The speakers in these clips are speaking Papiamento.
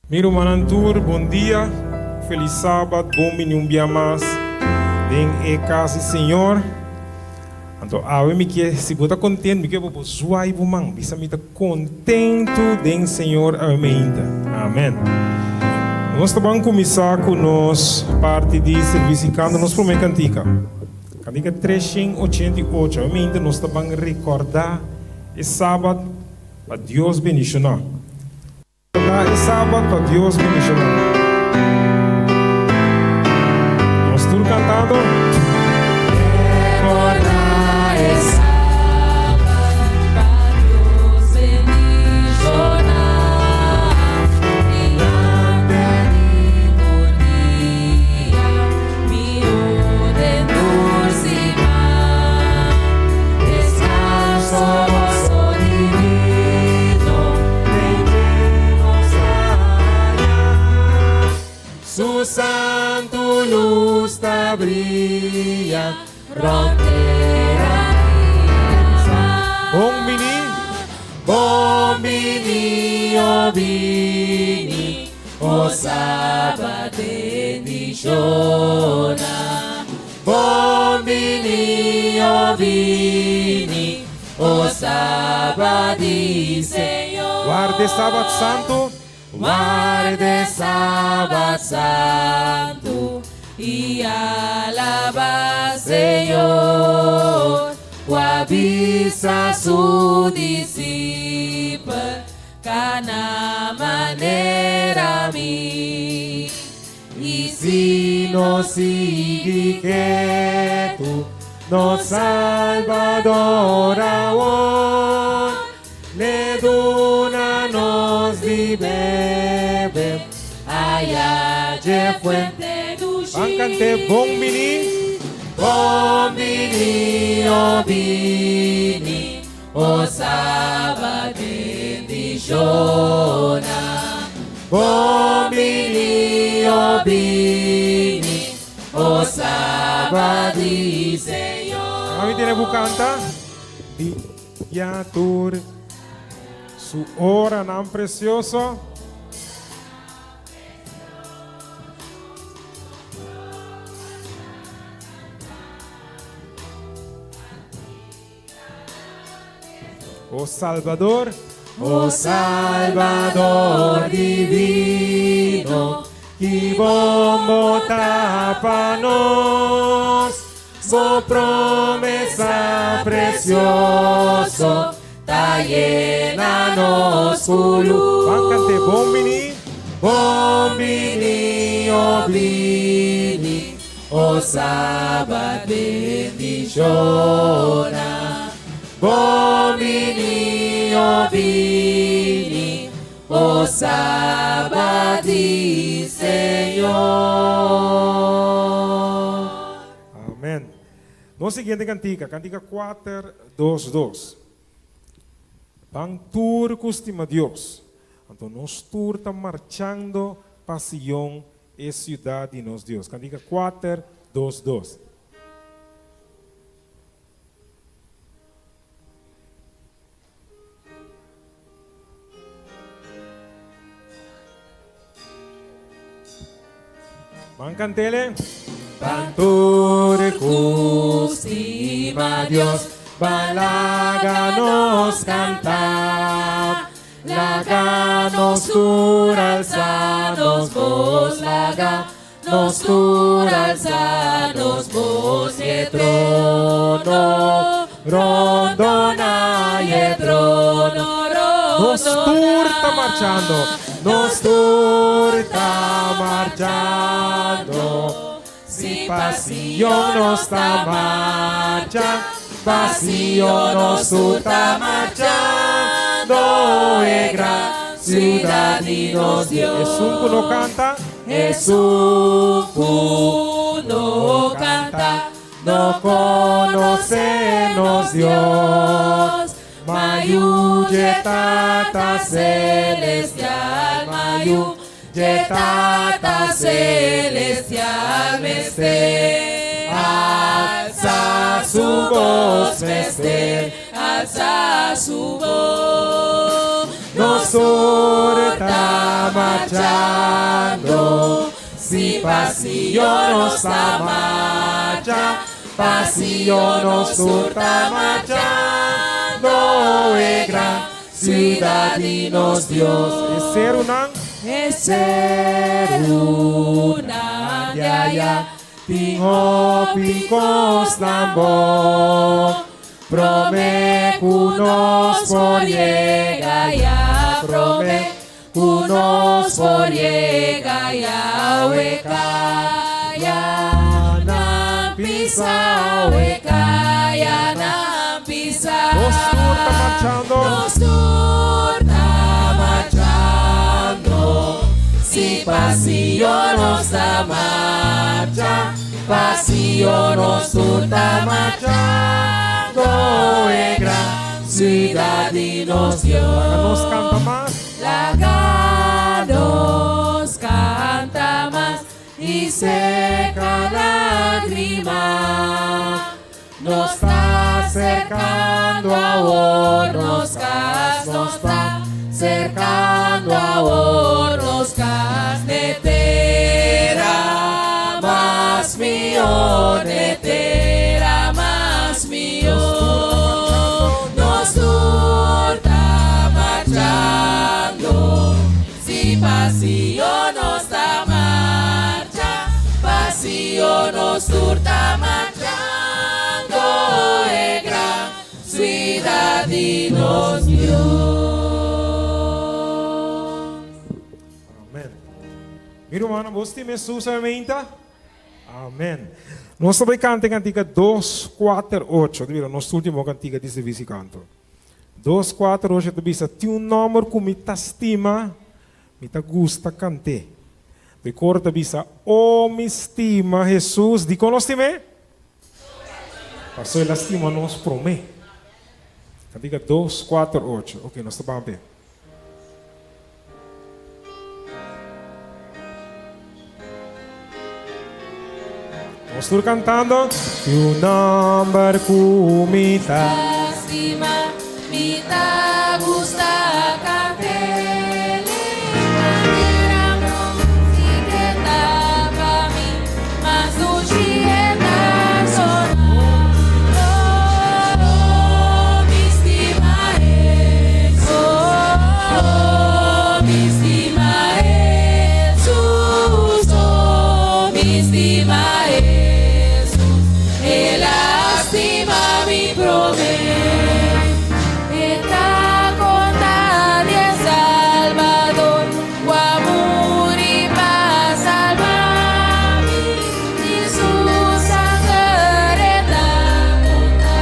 Mi rumannan tur, bon dia, felis sabat, bon bini un bia mas den e kas di Señor. Anto awe mi ke, si bo ta kontentu, mi ke bo bo zwai bo man, bisa mi ta kontentu den Señor awe meinta. Amen. Nos ta ban kuminsá ku nos parti di servisi kanta nos promé kantika. Kantika 388. Awe meinta nos ta ban rekòrdá e sabat pa Dios bendishoná. Ta e sabat pa Dios bendishoná. Nos tur kantando. Rekordá e sabat pa Dios bendishoná. Diante di tur dia, mihó den tur siman. Deskanso goso divino. Su santu lus ta bria rònt tera Bon bini. Bon bini, o bini, o sabat bendishoná. Bon bini, o bini, o sabat di Señor. Warda e sabat santu. Warda e sabat santu i alabá Señor. Ku a bisa su disipel, Kana manera mi. I si nos sigui ketu, nos Salbador awor le duna nos di bebe aya dje fuente dushi. Ban kant'é Bon Bini. Bon bini, o bini, O sabat bendishoná. Bon bini, o bini, o sabat di Señor. Ami tene bu kanta di ya tur su oranan precioso. O Salbador. O Salbador divino, ki bon bo ta pa nos. Bo promesa precioso ta yena nos cu luz. Ban cant'é Bon Bini. Bon bini, o bini, O sabat bendishoná. Bon bini, o bini, o sabat di Señor. Amen. Nos siguiente cantica, cantica kuater, dos, dos. Ban tur cu stima Dios. Anto nos tur ta marchando pa Sion E siudat di nos Dios. Kantika kuater, dos, dos. Ban kant'ele. Ban tur ku stima Dios, ban laga nos kanta. Laga nos tur alsa nos bos, laga nos tur alsa nos bos, i e trono rondona, i e trono rondona. Nos tur ta marchando, nos tur ta marchando, si pa Sion nos ta marcha, pa Sion nos tur ta marchando, e gran ciudad di nos Dios. Esun cu no canta. Esun cu no canta, no conoce nos Dios. Ma yu dje Tata Celestial, ma yu dje Tata Celestial mester alsa su bos, mester alsa su bos. Nos. tur ta marchando, si pa Sion nos ta marcha, pa Sion nos tur ta marchando, e gran siudat di nos Dios. E serunan. E serunan di aya Tin hopi kosnan bon promé ku nos por yega ya, promé ku nos por yega ya. Awe kaya nan pisa, awe kaya nan pisa. Nos tur ta marchando. Nos tur ta marchando. Si pa Sion nos ta marcha, pa Sion nos tur ta marchando, e gran siudat di nos Dios. Laga nos kanta mas. Laga nos kanta mas i seka lágrima. Nos ta serkando awor nos kas, nos ta serkando awor nos kas, n'e tera mas mihó, n'e tera mas mihó. Nos tur ta marchando, si pa Sion nos ta marcha, pa Sion nos tur ta marchando, e gran siudat di nos Dios. Amen. Mi rumannan, bo stima Hesus awe meinta? Amen. Nos ta bai kanta e kantika dos, kuater, ocho. Ta bira nos ultimo kantika di servicio kanto. Dos, kuater, ocho ta bisa, Tin un nòmber ku mi ta stima, mi ta gusta kant'é. De koro ta bisa, O mi stima Hesus. Dikon nos stim'é? Pasobra el a stima nos promé. Kantika dos, kuater, ocho. Oke, nos ta ban p'e. Nos tur cantando. Tin un nomber cu mi ta. Stima, mi ta gusta cant'ele. Manera si ke ta pa mi, mas dushi e ta sona. Oh, mi stima Hesus, oh, mi stima Hesus, oh, mi stima Hesus, El a stima mi promé. E ta konta di e Salbador, ku a muri pa salba mi, i su sanger e ta konta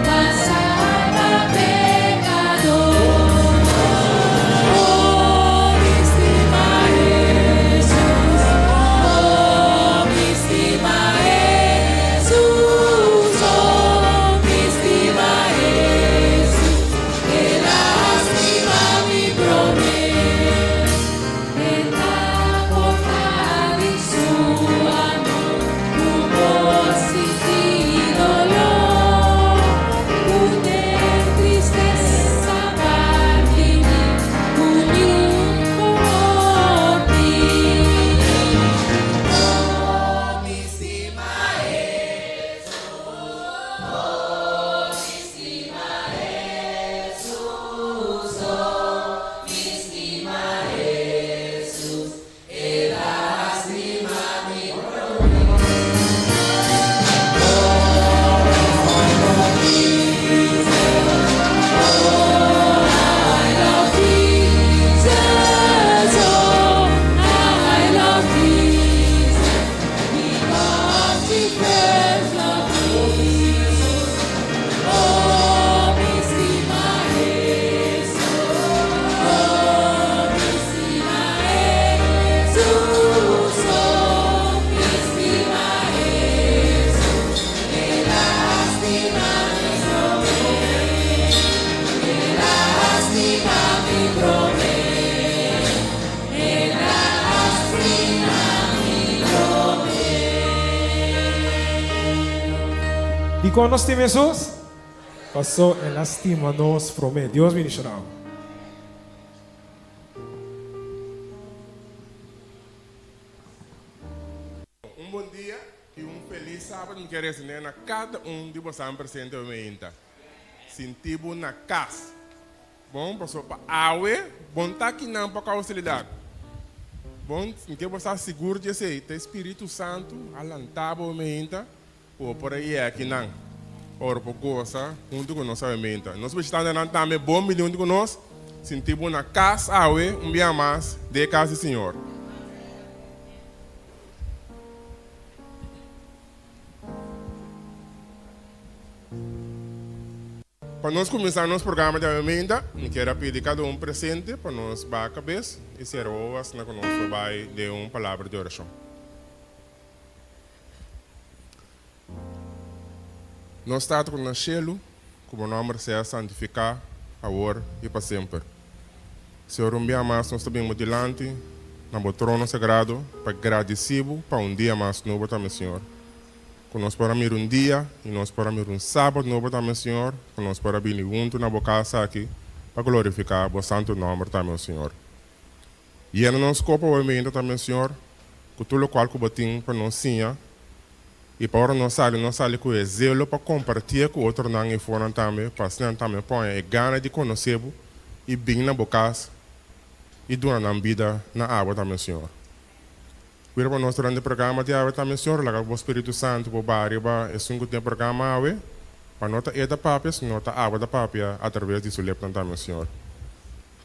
pa salba pekador. Oh, mi stima Hesus, oh, mi stima Hesus, oh, mi stima Hesus, El a stima mi promé. E ta konta di su amor, ku por sinti doló, ku den tristesa parti mi, ku niun por tin. Oh, mi stima Hesus, oh, mi stima Hesus, oh, mi stima Hesus, El a stima mi promé. I love Jesus, oh, I love Jesus, because He first loved me. Oh, mi stima Hesus, oh, mi stima Hesus, oh, mi stima Hesus, El a stima mi promé, El a stima mi promé, El a stima mi promé. Dikon nos stima Hesus? Paso el a stima nos promé. Dios bendishoná bo. Un bon dia i un felis sábado mi kier extendé na kada un di bosan presente awe meinta. Sinti bo na kas. Bon, paso pa awe bon ta kinan pa kausalidat. Bon, mi kier bo sa sigur di esei, ta e Spiritu Santu a lanta bo awe meinta ku bo por a yega kinan ora por gosa huntu ku nos awe meinta. Nos bishitantenan tambe bon bini huntu ku nos. Sinti bo na kas awe un bia mas den e kas di Señor. Pa nos kuminsá nos programa di awe meinta, mi kier a pidi kada un presente pa nos baha kabes i sera wowo asina ku nos lo bai den un palabra di orashon. Nos Tata ku na shelu, ku bo nòmber sea santifiká awor i pa semper. Señor, un bia mas nos ta bin bo dilanti na bo trono sagrado pa gradisí bo pa un dia mas nobo tambe, Señor. Ku nos por a mira un dia i nos por a mira un sabat nobo tambe, Señor, ku nos por a bini huntu na bo kas aki pa glorifiká bo santu nòmber tambe, o Señor. Yena nos kopa bo mente tambe, Señor, ku tur lokual ku bo tin pa nos siña, i pa ora nos sali, nos sali ku e zelo pa kompartié ku otronan i fonan tambe, pa asina nan tambe poña e gana di konosé bo i bin na bo kas i duna nan bida na abo tambe, Señor. Kuida pa nos durante e programa di awe tambe, Señor, laga bo Spiritu Santu por baha riba esun ku tin e programa awe, pa no ta e ta papia, sino ta abo ta papia atraves di su lepnan tambe, Señor.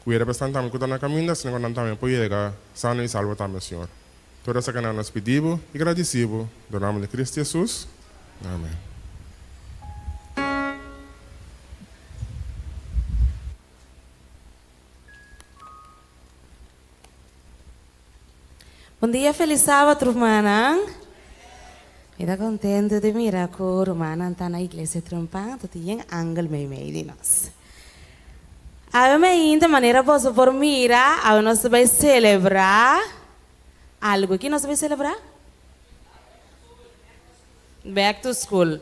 Kuida pa esnan tambe ku ta na kaminda, asina ku nan tambe por yega sano i salvo tambe, Señor. Tur esaki nan nos pidi Bo i gradisí Bo, den nomber di Cristo Jesus. Amen. Bon dia felis sabat rumannan. Mi ta contento di mira cu rumannan ta na iglesia trempan ta tin yen angel meimei di nos. Awe mainta manera boso por mira awe nos ta bay celebra algo. Ki nos ta bay celebra? Back to school.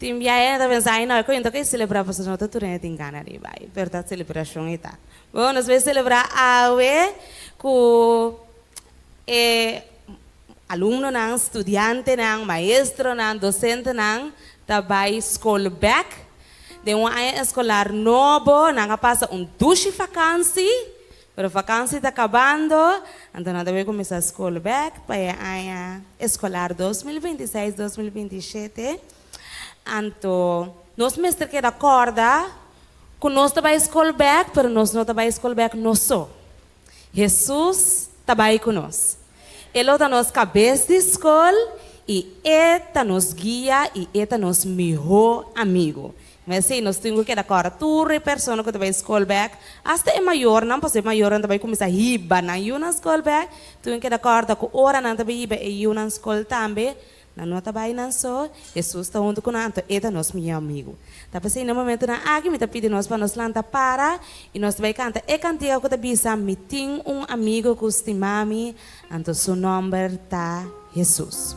Tin biaha e ta pensa, ay no, e koe no ta koe selebrá pasobra no ta tur hende tin gana di bai. Pero ta selebrashon e ta. Bon, nos bai selebrá awe ku e alumnonan, studiantenan, maestronan, dosentenan ta bai skol bèk. Den un aña eskolar nobo nan a pasa un dushi fakansi. Pero vakansi ta kabando, anto nan ta bay kuminsá skol bèk pa e aña eskolar 2026, 2027. Anto nos mester keda kòrda ku nos ta bai skol bèk, pero nos no ta bai skol bèk nos so. Hesus ta bai ku nos. E lo ta nos kabes di skol i e ta nos guia i e ta nos mihó amigu. Mesei nos tin ku keda kòrda tur e persona ku ta bai skol bèk, asta e mayornan, pasobra e mayornan ta bai kuminsá hiba nan yunan skol bèk, tin ku keda kòrda ku ora nan ta bai hiba e yunan skol tambe, nan no ta bai nan so, Hesus ta huntu ku nan, anto e ta nos mihó amigu. Ta p'esei na e momentunan aki mi ta pidi nos pa nos lanta para i nos ta bai kanta e kantiga ku ta bisa, Mi tin un amigu ku stima mi, anto su nòmber ta Hesus.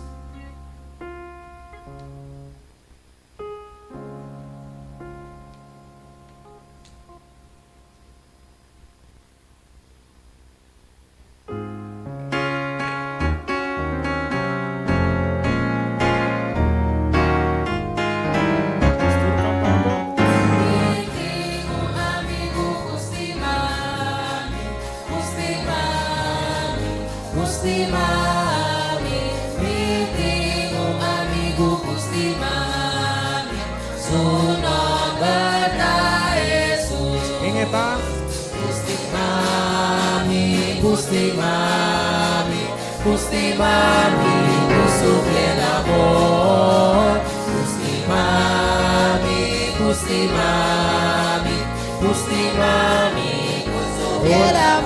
Ken e ta?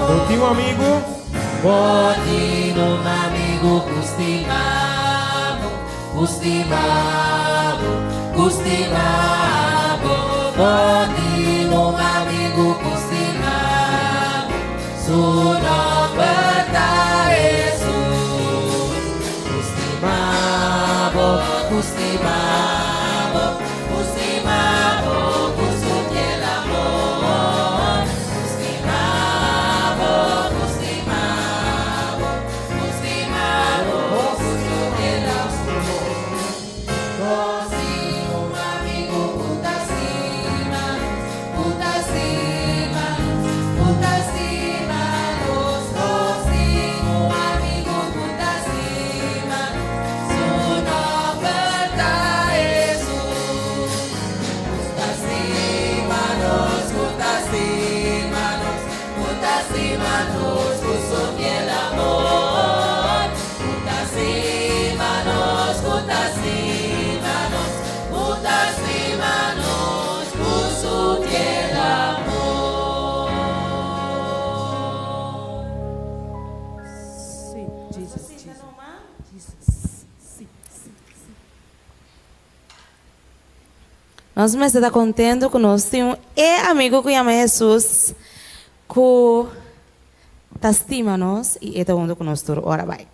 Bo tin un amigu? Bo tin un amigu ku stima bo, ku stima bo, ku stima bo. Bo tin un amigu ku stima bo, su nòmber ta Hesus. Ku stima bo, ku stima bo, ku stima bo ku su fiel amor. Ku stima bo, ku stima bo, ku stima bo ku su fiel. sinta numa. Nos mester ta kontentu ku nos tin un e amigu ku yama Hesus ku ta stima nos i e ta huntu ku nos tur ora bai.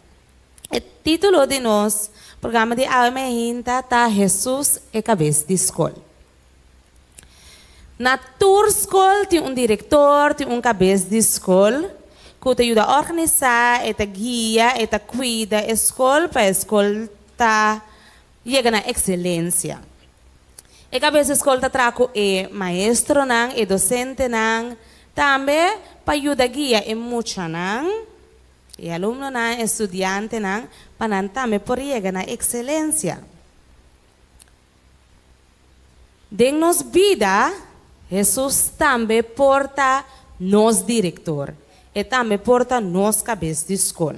E título di nos programa di awe mainta ta Hesus e Kabes di Skol. Na tur skol tin un direktor, tin un kabes di skol ku ta yuda organisá, e ta guia, e ta kuida e skol pa e skol ta yega na ekselensia. E kabes di skol ta traha ku e maestronan, e dosentenan, tambe pa yuda guia e muchanan, e alumnonan, e studiantenan pa nan tambe por yega na ekselensia. Den nos bida, Hesus tambe por ta nos direktor. E tambe por ta nos kabes di skol.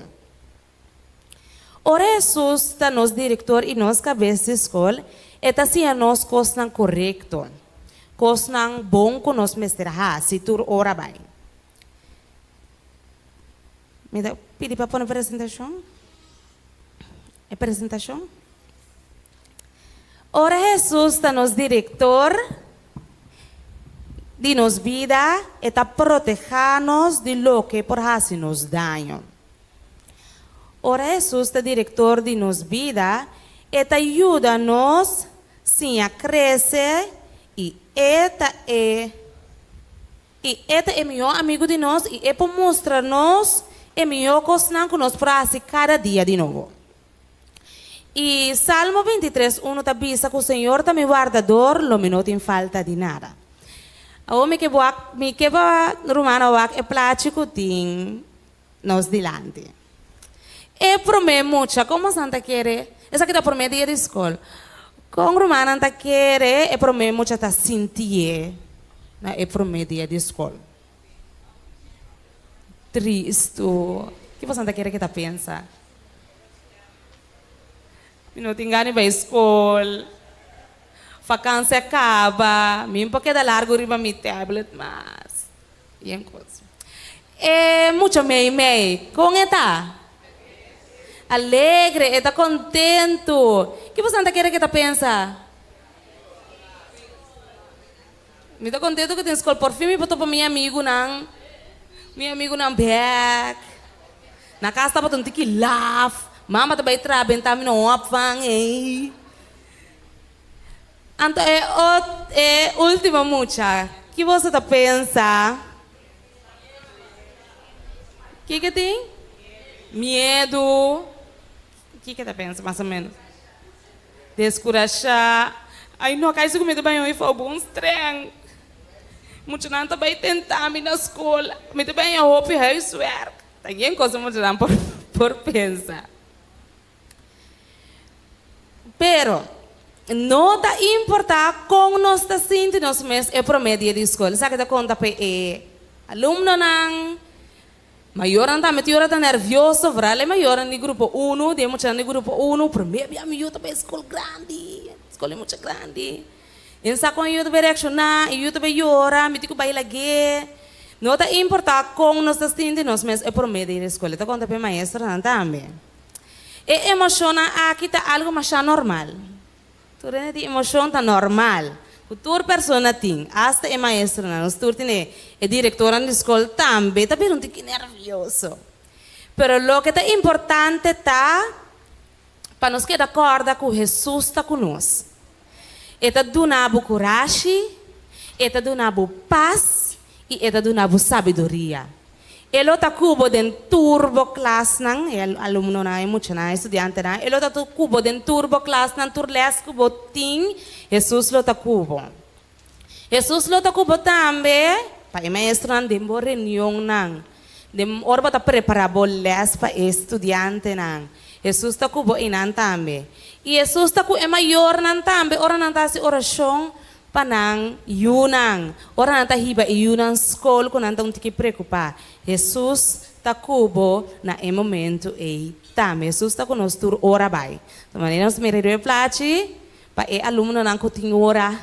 Ora Hesus ta nos direktor i nos kabes di skol, e ta siña nos kosnan korekto, kosnan bon ku nos mester hasi tur ora bai. Mi ta pidi pa pone presentashon? E presentashon? Ora Hesus ta nos direktor di nos bida, e ta protehá nos di loke por hasi nos daño. Ora Hesus ta direktor di nos bida, e ta yuda nos siña krese i e ta e i e ta e mihó amigu di nos i e por mustra nos e mihó kosnan ku nos por hasi kada dia di nobo. I Salmo bintitres unu ta bisa ku Señor ta mi wardador, lo mi no tin falta di nada. Awor mi ke wak, mi ke pa rumannan wak e plachi ku tin nos dilanti. E promé mucha, komo esnan ta kere? Esaki ta promé dia di skol. Kon rumannan ta kere e promé mucha ta sintié na e promé dia di skol? Tristu. Ki boso ta kere ke ta pensa? Mi no tin gana di bai skol. Vakansi a kaba. Mi no por keda largu riba mi tablet mas. Yen kos. E mucha mei mei, kon e ta? Alegre, e ta kontentu. Ki boso ta kere ke ta pensa? Mi ta kontentu ku tin skol. Porfin mi por topa mi amigunan, mi amigunan bèk. Na kas tabata un tiki laf. Mama ta bai traha benta mi na un opvang ei. Anto e ot e ultimo mucha, ki boso ta pensa? Kiko tin? Miedu. Kiko ta pensa mas o menos? Deskurashá. Ai no, kai si ku mi ta bai oí for bon streng. Muchanan ta bai tentá mi na skol. Mi ta bai haña hopi huiswerk. Ta yen kos ku muchanan por por pensa. Pero, no ta importá kon nos ta sinti nos mes e promé dia di skol. Esaki ta konta pa e alumnonan. Mayornan tambe tin ora ta nervioso, vooral e mayornan di grupo uno, di e muchanan di grupo uno, prome bia mi yu ta bai skol grandi, skol di mucha grandi. E no sa kon e yu ta bai reakshoná, e yu ta bai yora, mi tin ku bai lag'é. No ta importá kon nos ta sinti nos mes e prome dia di skol, e ta konta pa e maestronan tambe. E emoshonnan aki ta algu masha normal. Tur hende tin emoshon, ta normal ku tur persona tin, asta e maestronan, nos tur tin e, e direktornan di skol tambe ta bira un tiki nervioso. Pero loke ta importante ta pa nos keda kòrda ku Hesus ta ku nos. E ta duna bo kurashi, e ta duna bo pas i e ta duna bo sabiduria. E lo ta ku bo den tur bo klasnan, e alumnonan, e muchanan, e studiantenan, e lo ta ku bo den tur bo klasnan, tur lès ku bo tin, Hesus lo ta ku bo. Hesus lo ta ku bo tambe pa e maestronan den bo reunionnan, den ora bo ta prepará bo lès pa e studiantenan. Hesus ta ku bo einan tambe. I Hesus ta ku e mayornan tambe ora nan ta hasi orashon Pa nan yunan, ora nan ta hiba e yunan skol ku nan ta un tiki preokupá, Hesus ta ku bo na e momentu ei tambe. Hesus ta ku nos tur ora bai. Ta manera nos mira riba e plachi, pa e alumnonan ku tin ora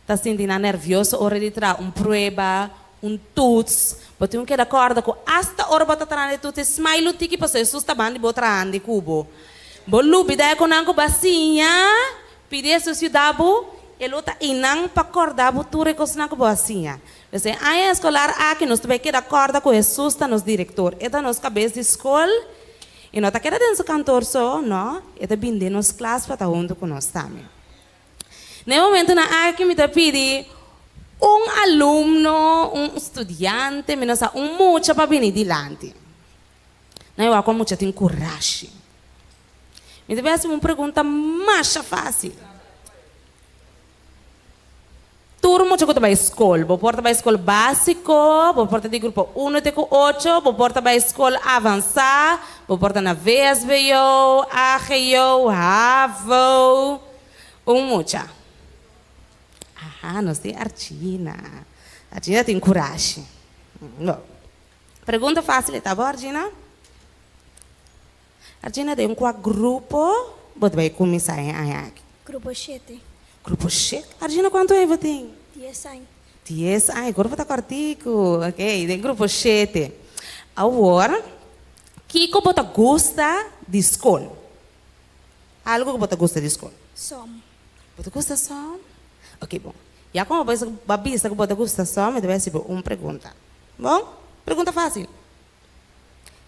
ta sinti nan nervioso ora di traha un prueba, Un toets, bo tin ku keda kòrda ku asta ora bo ta trahando e toets e smile un tiki pasobra Hesus ta banda di bo trahando ku bo. Bo lubida e konan ku bo a siña, pidi Hesus yuda bo, e lo ta einan pa kòrda bo tur e kosnan ku bo a siña. P'esei e aña eskolar aki nos ta bai keda kòrda ku Hesus ta nos direktor, e ta nos kabes di skol i no ta keda den su kantor so, no, e ta bin den nos klas pa ta huntu ku nos tambe. Na e momentunan aki mi ta pidi un alumno, un studiante, mi no sa, un mucha pa bini dilanti. Nan e wak ku e mucha tin kurashi. Mi ta bin hasi un pregunta masha fásil. Tur mucha ku ta bai skol, bo por ta bai skol básiko, bo por ta di grupo uno te ku ocho, bo por ta bai skol avansá, bo por ta na vsbo, ago, havo. Un mucha. Aha, nos tin Archina. Archina tin kurashi. Bo. Pregunta fásil e ta bo, Archina? Archina, den kua grupo bo ta bai kuminsá e aña aki? Grupo shete. Grupo shete? Archina, kuantu aña bo tin? Dies aña. Dies aña, grupo ta kòrtiku. Oke, den grupo shete. Awor, kiko bo ta gusta di skol? Algu ku bo ta gusta di skol? Som. Bo ta gusta som? Oke, bon. Ya komo bo a bisa ku bo ta gusta som, mi ta bai hasi bo un pregunta. Bon? Pregunta fásil.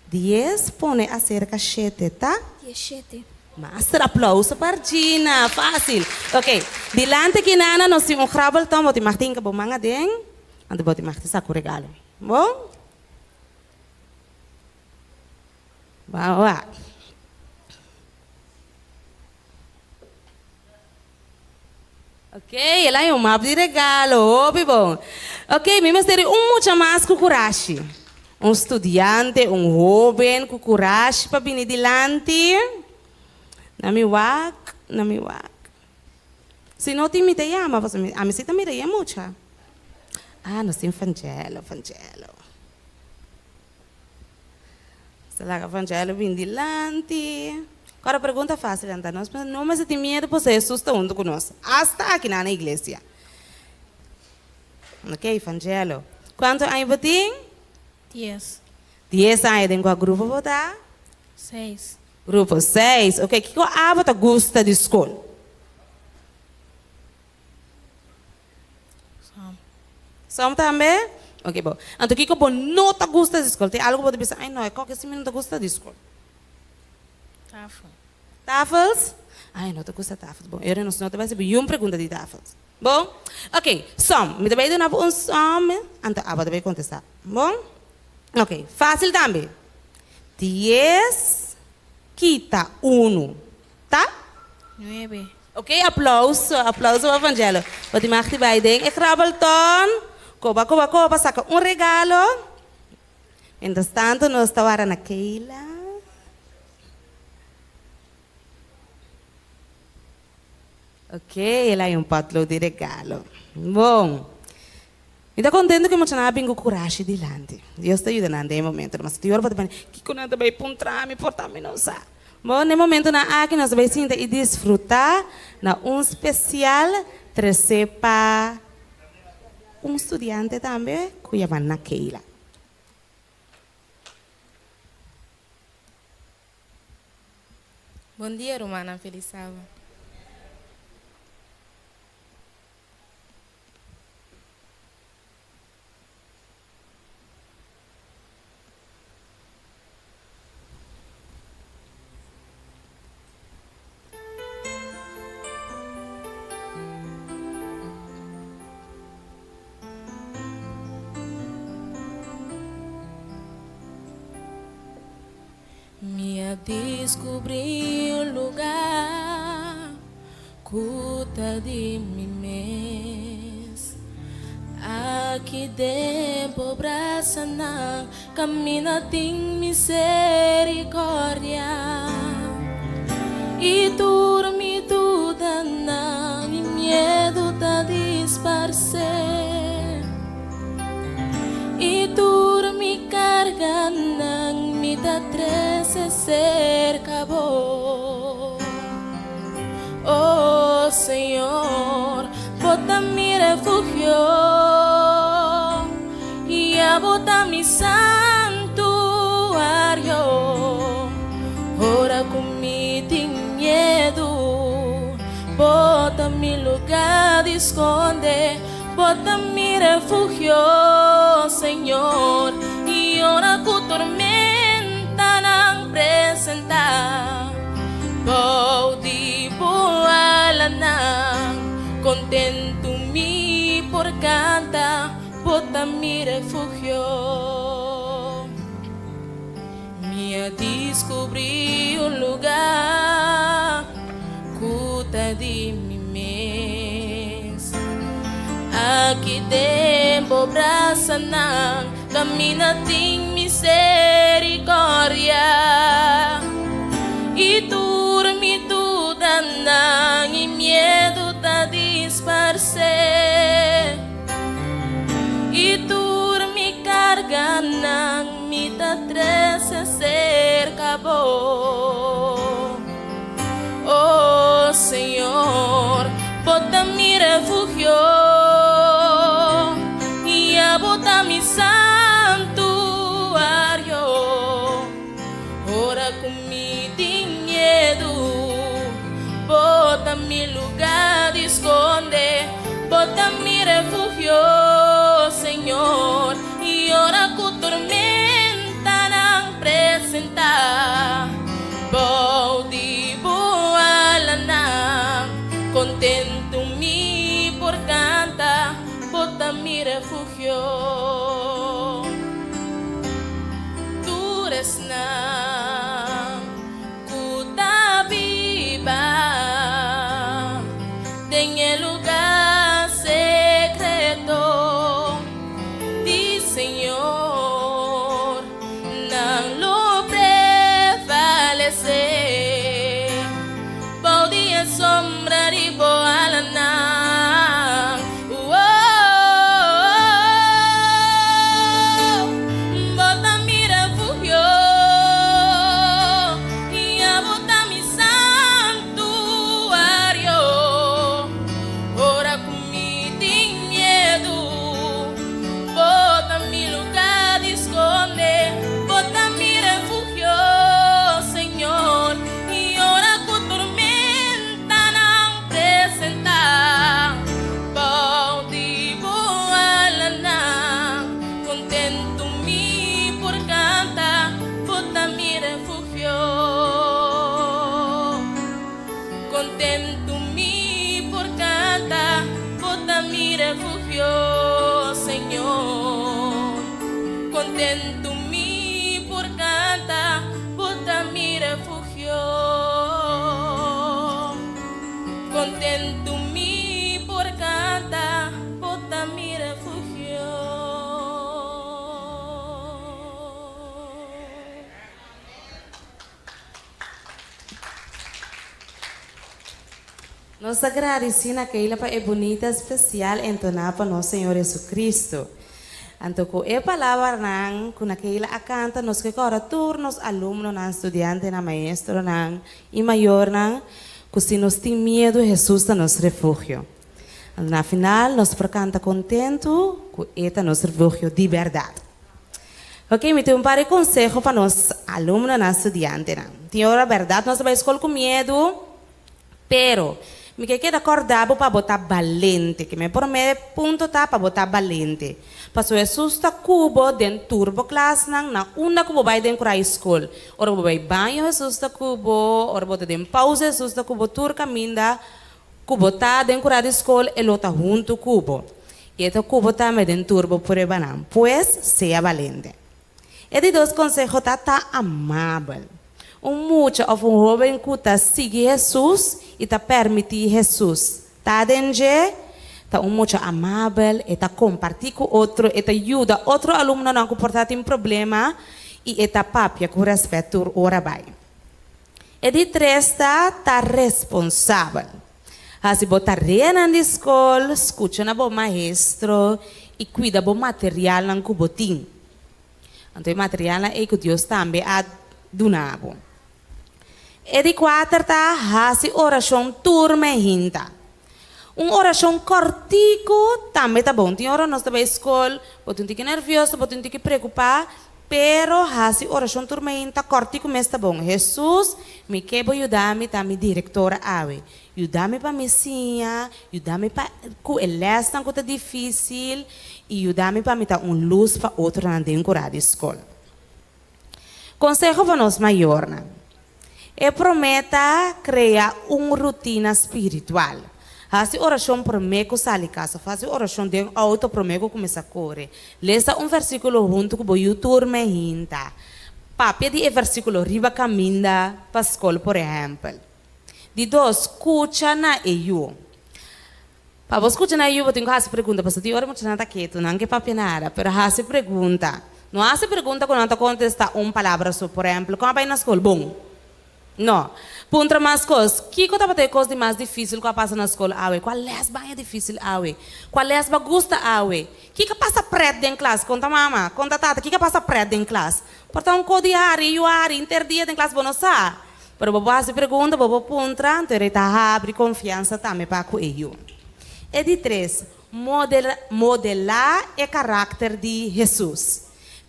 Dies pone aserka shete ta? Dieshete. Master aplauso pa Argina, fácil. Ok, dilanti kinana nos tin un grabbelton, bo tin mag tinka bo man aden, anto bo tin mag tin saku regalo. Bon? Ban wak. Ok, el a haña un map di regalo, hopi bon. Ok, mi mester di un mucha mas ku kurashi. Un studiante, un hóben ku kurashi pa bini dilanti. Na mi wak, na mi wak. Si no tin mi ta yama, pasobra ami si ta mira e mucha. Ah, nos tin Vangelo, Vangelo. Nos ta laga Vangelo bin dilanti. Kòrda pregunta fásil anta nos no mester tin miedu pasobra Hesus ta huntu ku nos, asta akinan na iglesia. Ok, Vangelo. Kuantu aña bo tin? Dies. Dies aña. Den kua grupo bo ta? Seis. Grupo seis. Ok, kiko abo ta gusta di skol? Som. Som tambe? Ok, bo. Anto kiko bo no ta gusta di skol? Tin algu bo ta bisa, ai no, e koke si mi no ta gusta di skol. Tafel. Tafels? Ai, no ta gusta tafels. Bon, ora nos no ta bai hasi bo yun pregunta di tafels. Bon? Ok, som. Mi ta bai duna bo un som, anto abo ta bai kontestá. Bon? Ok, fásil tambe. Dies kita unu ta? Nuebe. Ok aplauso aplauso pa Vangelo. Bo tin mag di bai den e krabbelton koba koba koba saka un regalo. Mientras tanto nos ta wara na Keila. Ok el a hay un potlood di regalo. Bon. Mi ta contento cu e muchanan a bin cu curashi dilanti. Dios ta yuda nan den e momento. Mas tin ora bo ta pone, kico nan ta bay puntra mi por ta mi no sa. Bo, na e momentonan aki nos ta bay sinta y disfruta na un special trece pa un studiante tambe cu yama Nakeila. Bon dia rumannan, feliz saba. Mi a descubrí un lugar cu ta di mi mes. Aki den bo brasanan caminda tin misericordia. Y tur mi dudanan y miedo ta disparce. I tur mi karganan mi ta trese serka bo. Oh Señor, bo ta mi refugio. mi lugá di skonde, Bo ta mi refugio, Señor. I ora ku tormentanan presentá, bou di Bo alanan, kontentu mi por kanta, Bo ta mi refugio. Mi a diskubrí un lugá ku ta di mi mes. Aki den bo brasanan kaminda tin miserikòrdia. I tur mi dudanan i miedu ta disparsé. I tur mi karganan mi ta trese serka bo. Oh Señor, bo ta mi refugio, i abo ta mi santuario. Ora ku mi tin miedu, bo ta mi lugá di skonde, bo ta mi refugio, Señor. I ora ku tormentanan presentá, bou di bo alanan, kontentu mi por kanta, bo ta mi refugio. Tur esnan ku ta biba den e lugá sekreto di Señor, nan lo prevalesé bou di e sombra di bo alanan. Oh, bo ta mi refugio i abo ta mi santuario. Ora ku mi tin miedu, bo ta mi lugá di skonde, bo ta mi refugio, Señor. I ora ku tormentanan presentá, bou di bo alanan, kontentu mi por kanta, bo ta mi refugio. Kontentu mi por kanta, bo ta mi refugio, Señor. Kontentu mi por kanta, bo ta mi refugio. Kontentu mi por kanta, bo ta mi refugio. Nos ta gradisí na Keila pa e bunita spesial entoná pa nos Señor Jesucristo. Anto ku e palabranan ku na Keila a kanta nos ke kòrda tur nos alumnonan, studiantenan, maestronan i mayornan ku si nos tin miedu Hesus ta nos refugio. Anto na final nos por kanta kontentu ku e ta nos refugio di bèrdat. Ok, mi tin un par di konseho pa nos alumnonan, studiantenan. Tin ora bèrdat nos ta bai skol ku miedu. Pero, mi ke keda kòrda bo pa bo ta balente. Ke mi promé punto ta pa bo ta balente. Pasobra Hesus ta ku bo den tur bo klasnan, na unda ku bo bai den kura skol. Ora bo bai baño Hesus ta ku bo, ora bo ta den pausa Hesus ta ku bo, tur kaminda ku bo ta den kura di skol e lo ta huntu ku bo. I e ta ku bo tambe den tur bo pruebanan. Pues, sea balente. E di dos konseho ta ta amabel. Un mucha òf un hóben ku ta sigui Hesus i ta permití Hesus ta den dje, ta un mucha amabel, e ta kompartí ku otro, e ta yuda otro alumnonan ku por ta tin problema i e ta papia ku rèspèt tur ora bai. E di tres ta ta responsabel. Hasi bo tareanan di skol, skucha na bo maestro i kuida bo materialnan ku bo tin. Anto e materialnan ei ku Dios tambe a duna bo. E di kuater ta hasi orashon tur mehinta. Un orashon kòrtiku tambe ta bon. Tin ora nos ta bai skol, bo tin un tiki nervioso, bo tin un tiki preokupá. Pero hasi orashon tur mainta kòrtiku mes ta bon. Hesus, mi ke bo yuda mi ta mi direktor awe. Yuda mi pa mi siña, yuda mi pa ku e lèsnan ku ta difísil i yuda mi pa mi ta un lus pa otronan den kurá di skol. Konseho pa nos mayornan. E promé ta krea un rutina spiritual. Hasi orashon promé ku sali kas òf hasi orashon den outo promé ku kuminsá kore. Lesa un versíkulo huntu ku bo yu tur mehinta. Papia di e versíkulo riba kaminda pa skol, por ehèmpel. Di dos, skucha na e yu. Pa bo skucha na e yu bo tin ku hasi pregunta, pasobra tin ora muchanan ta ketu, nan ke papia nada, pero hasi pregunta. No hasi pregunta ku nan ta kontestá un palabra so, por ehèmpel, Kon a bai na skol? Bon. No. Puntra mas kos. Kiko tabata e kos di mas difísil ku a pasa na skol awe? Kua lès baña difísil awe? Kua lès bo a gusta awe? Kiko a pasa prèt den klas? Konta mama, konta tata, kiko a pasa prèt den klas? Por ta un kos di hari, yu hari, henter dia den klas bo no sa. Pero bo por hasi pregunta, bo por puntra, anto e ta habri konfiansa tambe pa ku e yu. E di tres, modelá e karakter di Hesus.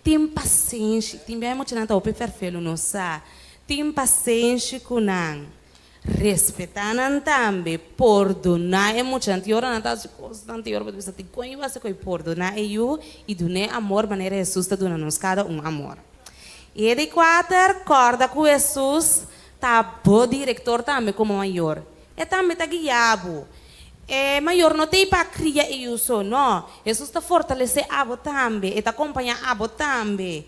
Tin pasenshi. Tin bia e muchanan ta hopi fèrfelu, nos sa. Tin pasenshi ku nan. Respetá nan tambe. Pordoná e muchanan. Tin ora nan ta hasi kosnan, tin ora bo ta bisa, dikon yu hasi koi? Pordoná e yu i dun'é amor manera Hesus ta duna nos kada un amor. E di kuater, kòrda ku Hesus ta bo direktor tambe komo mayor. E tambe ta guia bo. E mayor no ta ei pa kria e yu so, no. Hesus ta fortalesé abo tambe, e ta kompañá abo tambe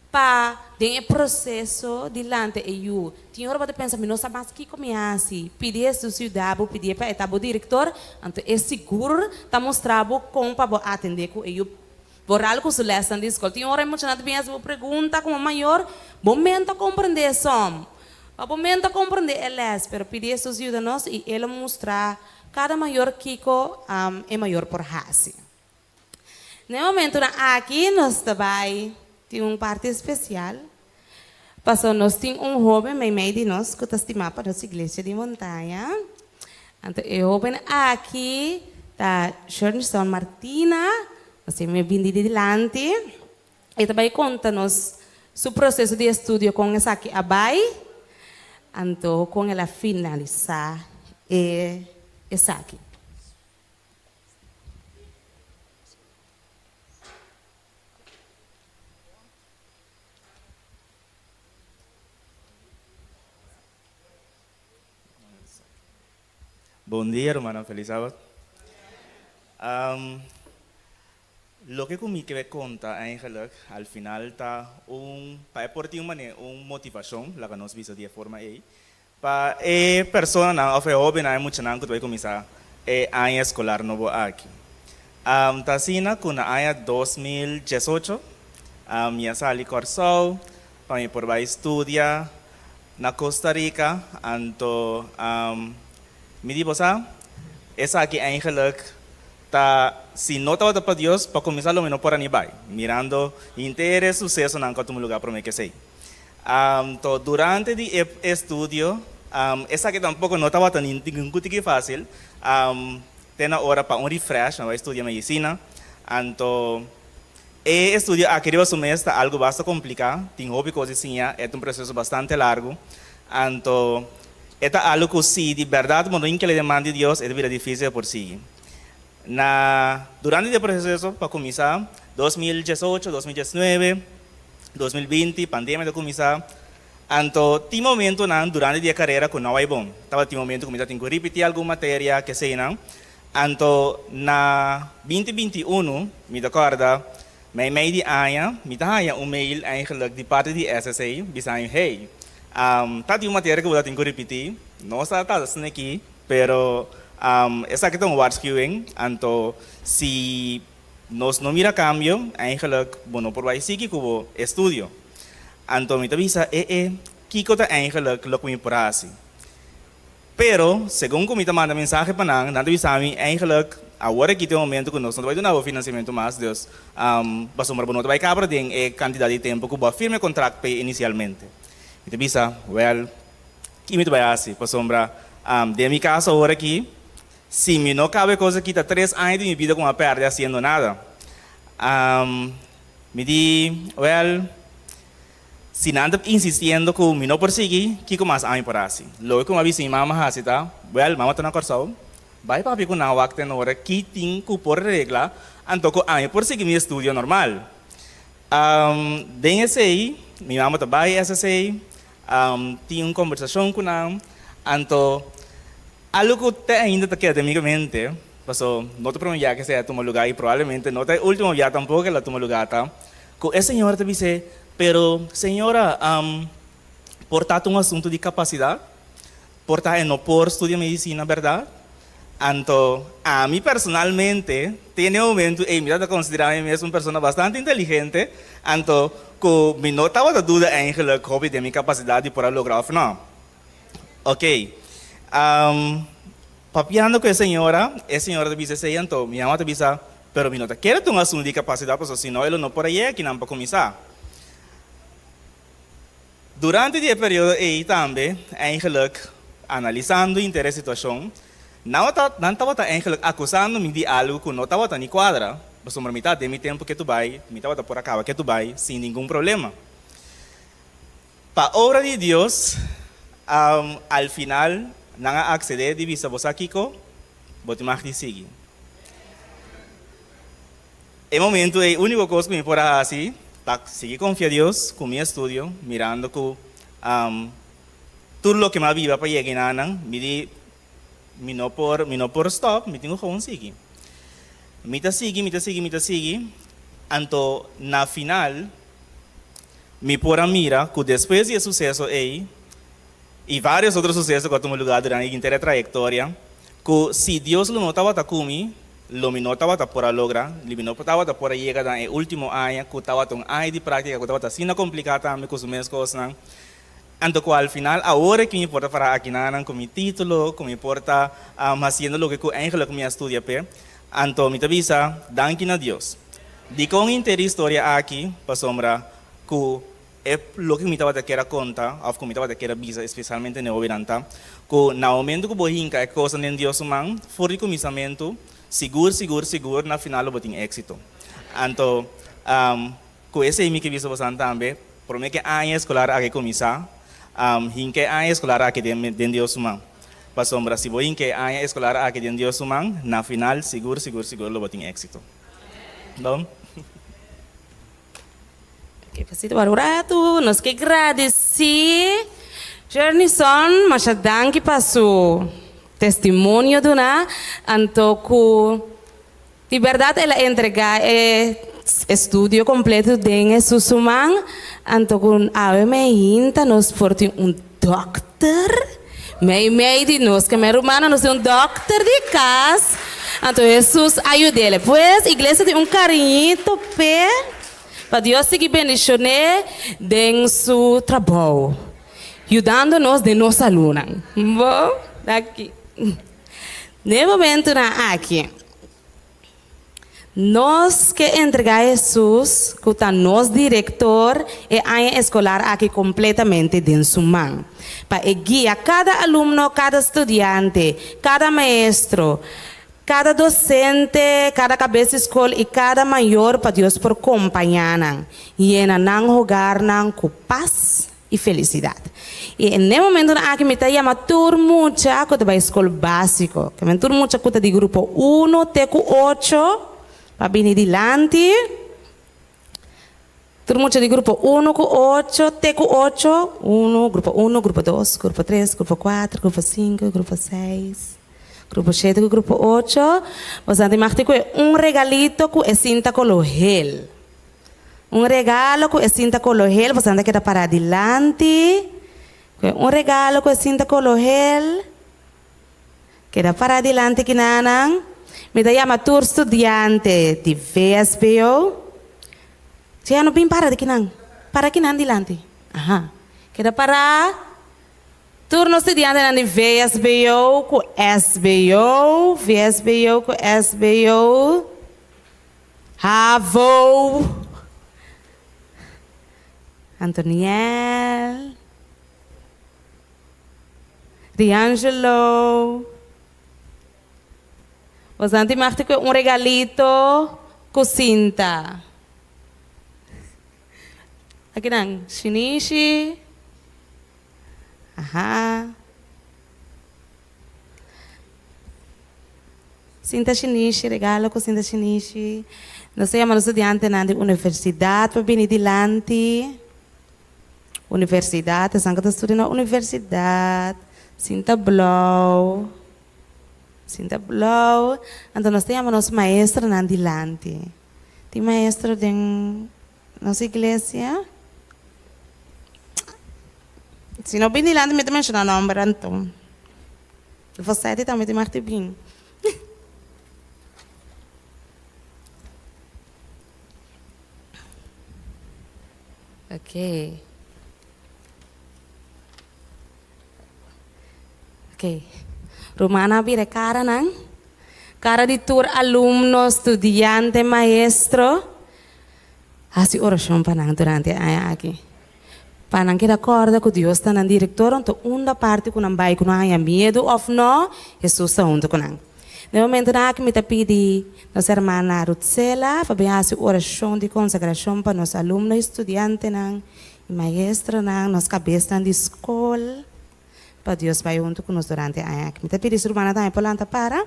pa den e proseso di lanta e yu. Tin ora bo ta pensa, Mi no sa mas kiko mi hasi. Pidi Hesus yuda bo, pidié pa e ta bo direktor, anto e sigur ta mustra bo kon pa bo atendé ku e yu. Boral ku su lèsnan di skol. Tin ora e muchanan ta bin hasi bo pregunta komo mayor, bo men ta komprendé som. Pa bo men ta komprendé e lès, pero pidi Hesus yuda nos i E lo mustra kada mayor kiko e mayor por hasi. Na e momentunan aki nos ta bai tin un parti spesial, pasobra nos tin un hóben meimei di nos ku ta stimá pa nos iglesia di Montaña. Anto e hóben aki ta Shernson Martina, nos tin mi bindi di dilanti. E ta bai konta nos su proseso di estudio kon esaki a bai, anto kon el a finalisá e esaki. Bon dia rumannan, feliz sabat. Loke ku mi kere konta eigenlijk al final ta un, pa e por tin un manera, un motivashon, laga nos bisa di e forma ei, pa e personanan òf e hóbennan, e muchanan ku ta bai kuminsá e aña eskolar nobo aki. Ta asina ku na aña 2018 mi a sali Kòrsou pa mi por bai studia Na Costa Rica, anto mi di bo sa, esaki eigenlijk ta si no tabata pa Dios, pa cuminsa lo mi no por a ni bay, mirando henter e sucesonan cu a tuma lugar prome kesey. Anto durante di e estudio, esaki tampoco no tabata ningun tiki facil, te na ora pa un refresh, mi a bay studia medicina, anto E estudio aki riba su mes ta algu basta kompliká, tin hopi kos di siña, e ta un proseso bastante largu. Anto, e ta algu ku si di bèrdat bo no inkele den man di Dios, e ta bira difísil por sigui. Na durante di e proseso, pa kuminsá, 2018, 2019, 2020, pandemia ta kuminsá, anto tin momentunan durante di e karera ku no a bai bon. Tabatin momentu ku mi tabatin ku ripití algun materia, keseinan. Anto na 2021, mi ta kòrda, mei mei di aña, mi ta haña un mail eigenlijk di parti di SSA bisando, hey, ta tin un materia ku bo ta tin ku ripití, nos ta ta asina aki, pero esaki ta un waarschuwing, anto si nos no mira kambio, eigenlijk bo no por bai sigui ku bo estudio. Anto mi ta bisa, e e, kiko ta eigenlijk loke mi por hasi? Pero, segun ku mi ta manda mensahe pa nan, nan ta bisa mi, Eigenlijk, awor aki ta e momento ku nos no ta bai duna bo finansiamentu mas, dus, pasobra bo no ta bai kabra den e kantidat di tempu ku bo a firma e kontrakt p'e inisialmente. Mi ta bisa, Wèl, ki mi ta bai hasi? Pasobra, den mi kaso awor aki, si mi no kaba e kos aki, ta tres aña di mi bida ku mi a pèrdè hasiendo nada. Mi di, Wèl. Si nan ta insistiendo ku mi no por sigui, kiko mas ami por hasi? Loke ku mi a bisa mi mama hasi ta, Wèl, mama ta na Kòrsou, bai papia ku nan wak ten ora ki tin ku por regla anto ku ami por sigui mi estudio normal. Den esei, mi mama ta bai SSA, tin un kombersashon ku nan, anto algu ku te ainda ta keda den mi mente, paso no ta promé bia ku esei a tuma lugá i probablemente no ta e último bia tampoko ku el a tuma lugá ta ku e señora ta bis'é, Pero, señora, por ta ta un asuntu di kapasidat? Por ta e no por studia medisina, bèrdat? Anto, ami personalmente, te n'e momentu ei mi tabata konsiderá mi mes un persona bastante inteligente, anto ku mi no tabata duda eigenlijk hopi den mi kapasidat di por a logra òf no. Oké. Papiando ku e señora, e señora ta bisa esei, anto mi mama ta bisa, Pero mi no ta kere ta un asuntu di kapasidat pasobra si no e lo no por a yega kinan pa kuminsá. Durante di e periodo ei tambe, eigenlijk, analisando henter e situashon, nan ta nan tabata eigenlijk akusando mi di algu ku no tabata ni kuadra, pasobra mi ta den mi tempu ketu bai, mi tabata por a kaba ketu bai sin ningun problema. Pa obra di Dios, al final nan a aksedé di bisa, Bo sa kiko? Bo tin mag di sigui. E momentu ei úniko kos ku mi por a hasi ta sigui konfia Dios ku mi estudio, mirando ku tur loke mi a biba pa yega enanan, mi di mi no por mi no por stòp, mi tin ku gewoon sigui. Mi ta sigui, mi ta sigui, mi ta sigui, anto na final mi por a mira ku despues di e suseso ei i vários otro suseso ku a tuma lugá durante henter e trayektoria, Ku si Dios lo no tabata ku mi, lo mi no tabata por a logra, li mi no tabata por a yega na e último aña ku tabata un aña di práktika ku tabata asina kompliká tambe ku su mes kosnan. Anto ku al final awor aki mi por ta pará akinanan ku mi título, ku mi por ta hasiendo loke ku eigenlijk mi a studia p'e. Anto mi ta bisa danki na Dios. Dikon henter e historia aki? Pasobra ku E loke mi tabata kier a konta òf ku mi tabata kier a bisa espesialmente n'e hóbennan ta ku na momentu ku bo hinka e kosnan den Dios su man for di kuminsamentu, sigur sigur sigur na final lo bo tin éksito. Anto ku esei mi ke bisa bosan tambe, promé ku e aña eskolar aki kuminsá, hinka e aña eskolar aki den den Dios su man. Pasobra si bo hinka e aña eskolar aki den Dios su man, na final sigur sigur sigur lo bo tin éksito. Bon. Oke, pasito para un ratu. Nos ke gradesí Jernison, masha danki pa su testimonio duná. Anto ku di bèrdat el a entregá e estudio kompleto den Hesus su man. Anto ku awe meinta nos por tin un dòkter meimei di nos. Ke men rumannan nos tin un dòkter di kas. Anto Hesus a yud'é. Pues iglesia tin un kariñito p'e. Pa Dios sigui bendishoné den su trabou, yudando nos den nos salunan. Bo aki. Den e momentunan aki, nos ke entregá Hesus, ku ta nos Direktor, e aña eskolar aki kompletamente den su man, pa e guia kada alumno, kada studiante, kada maestro, Kada dosente, kada kabes di skol i kada mayor pa Dios por kompañá nan, yena nan hogarnan ku pas i felisidat. I n'e momentunan aki mi ta yama tur mucha ku ta bai skol básiko, ke men tur mucha ku ta di grupo uno te ku ocho pa bini dilanti. Tur mucha di grupo uno ku ocho te ku ocho, uno, grupo uno, grupo dos, grupo tres, grupo kuater, grupo sinku, grupo seis, grupo shete ku grupo ocho. Boso tin mag di kue un regalito ku e sinta kolo hel. Un regalo ku e sinta kolo hel, boso ta keda pará dilanti. Kue un regalo ku e sinta kolo hel. Keda pará dilanti kinanan. Mi ta yama tur studiante di VSBO. Sea no bin para di kinan. Para kinan dilanti. Aha. Keda pará. Tur nos studiantenan di VSBO ku SBO, VSBO ku SBO, Havo, Antoniel. D'Angelo, Boso tin mag di kue un regalito ku sinta. Akinan, shinishi. Aha. Sinta shinishi, regalo ku sinta shinishi. Nos ta yama nos studiantenan di universidat pa bini dilanti. Universidat, esan ku ta studia na universidat. Sinta blou. Sinta blou. Anto nos ta yama nos maestronan dilanti. Tin maestro den nos iglesia? Si no bin dilanti mi ta menshona nomber anto. Voseti tambe tin mag di bin. Ok. Ok. Rumannan a bira e karanan. Kara di tur alumno, studiante, maestro. Hasi orashon pa nan durante e aña aki. Pa nan keda kòrda ku Dios ta nan direktor, anto unda parti ku nan bai ku nan haña miedu òf nò, Hesus ta huntu ku nan. Na e momentunan aki mi ta pidi nos hermana Ruthsela pa bin hasi orashon di konsagrashon pa nos alumno i studiantenan i maestronan, nos kabesnan di skol, pa Dios bai huntu ku nos durante e aña aki. Mi ta pidi su rumannan tambe por lanta para.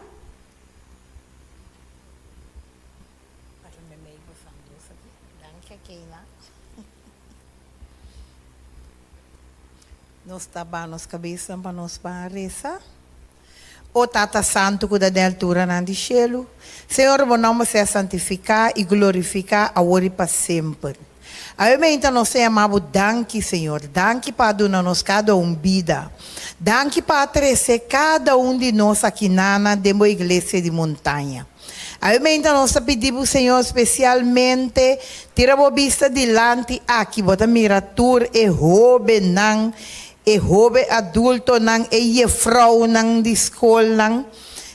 Nos ta baha nos kabesnan pa nos ban resa. O Tata Santu ku ta den alturanan di shelu, Señor bo nòmber sea santifiká i glorifiká awor i pa semper. Awe meinta nos ta yama bo danki, Señor. Danki pa a duna nos kada un bida. Danki pa a trese kada un di nos akinana den bo iglesia di montaña. Awe meinta nos ta pidi bo, Señor, spesialmente tira bo bista dilanti aki, bo ta mira tur e hóbennan, e hóben adultonan, e jefrounan di skolnan.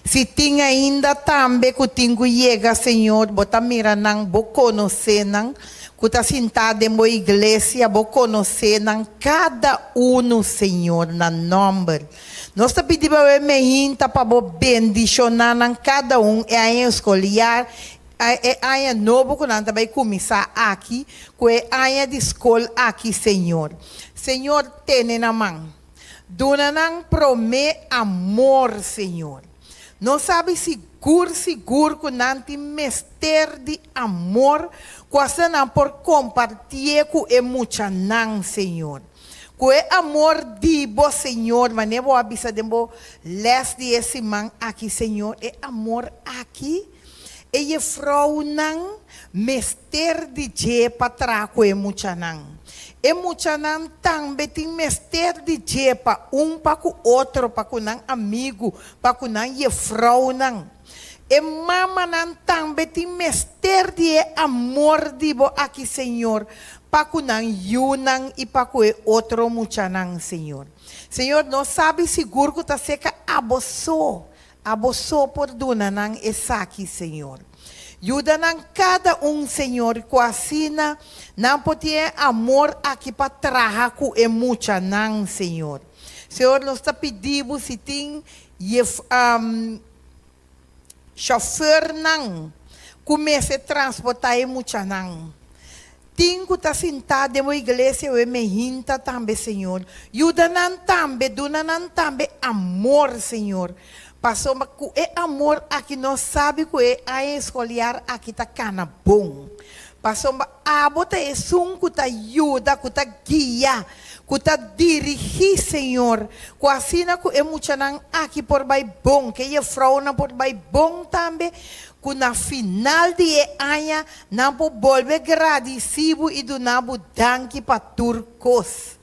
Si tin ainda tambe ku tin ku yega, Señor, bo ta mira nan, bo konosé nan, ku ta sintá den bo iglesia, bo konosé nan kada unu, Señor, na nòmber. Nos ta pidi bo e mehinta pa bo bendishoná nan kada un e aña eskoliar, e aña nobo ku nan ta bai kuminsá aki, ku e aña di skol aki, Señor. Señor, tene nan man. Duna nan promé amor, Señor. Nos sabi sigur sigur ku nan tin mester di amor ku asina nan por kompartié ku e muchanan, Señor. Ku e amor di bo, Señor, manera bo a bisa den bo les di e siman aki, Señor, e amor aki, e jefrounan mester di dje pa traha ku e muchanan. E muchanan tambe tin mester di dje pa un pa ku otro, pa ku nan amigu, pa ku nan jefrounan. E mamanan tambe tin mester di e amor di bo aki, Señor, pa ku nan yunan i pa ku e otro muchanan, Señor. Señor, nos sabi sigur ku ta seka abo so, abo so por duna nan esaki, Señor. Yuda nan kada un, Señor, ku asina nan por tin e amor aki pa traha ku e muchanan, Señor. Señor, nos ta pidi bo si tin yef, Chauffeurnan ku mester transportá e muchanan. Tin ku ta sintá den bo iglesia oe mehinta tambe, Señor. Yuda nan tambe, duna nan tambe amor, Señor. Pasobra ku e amor aki nos sabi ku e aña eskoliar aki ta kana bon. Pasobra abo ta esun ku ta yuda, ku ta guia, ku ta dirigí, Señor, ku asina ku e muchanan aki por bai bon, ku e jefrounan por bai bon tambe, ku na final di e aña nan por bolbe gradisí bo i duna bo danki pa tur kos.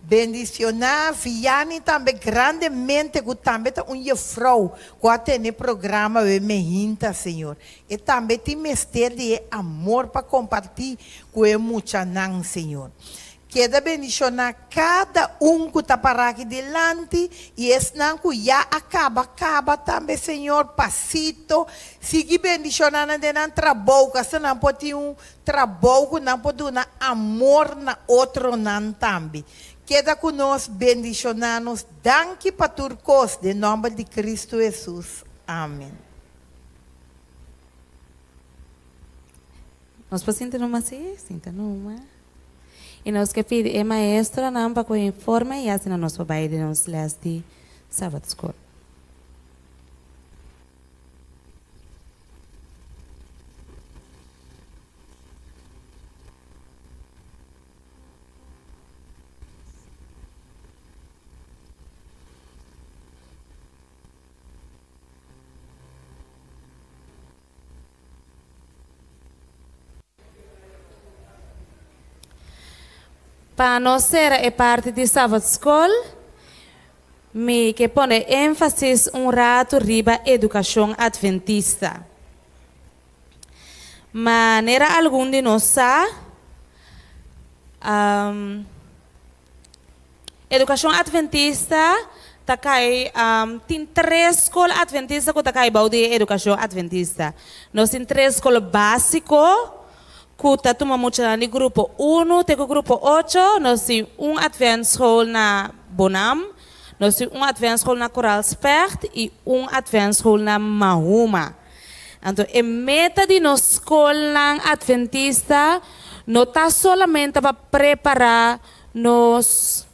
Bendicioná Vianney tambe grandemente ku tambe ta un jefrou ku a tene programa we mehinta, Señor. E tambe tin mester di e amor pa kompartí ku e muchanan, Señor. Keda bendishoná kada un ku ta pará aki dilanti i esnan ku ya a kaba kaba tambe, Señor, pasito, sigui bendishoná nan den nan trabou, ku asta nan por tin un trabou ku nan por duna amor na otronan tambe. Keda ku nos, bendishoná nos. Danki pa tur kos, den nòmber di Kristu Hesus. Amen. Nos por sinta numa? Sí, sinta numa. I nos ke pidi e maestronan pa ku informe i asina nos por bai den nos les di Sabbat School. Pa nos sera e parti di Sabbat School, mi ke pone énfasis un ratu riba edukashon Adventista. Manera algun di nos sa, Edukashon Adventista ta kai tin tres skol Adventista ku ta kai bou di e edukashon Adventista. Nos tin tres skol básiko ku ta tuma muchanan di grupo unu te ku grupo ocho. Nos tin un Adventschool na Bonam, nos tin un Adventschool na Koraal Specht i un Adventschool na Mahuma. Anto e meta di nos skolnan Adventista no ta solamente pa prepará nos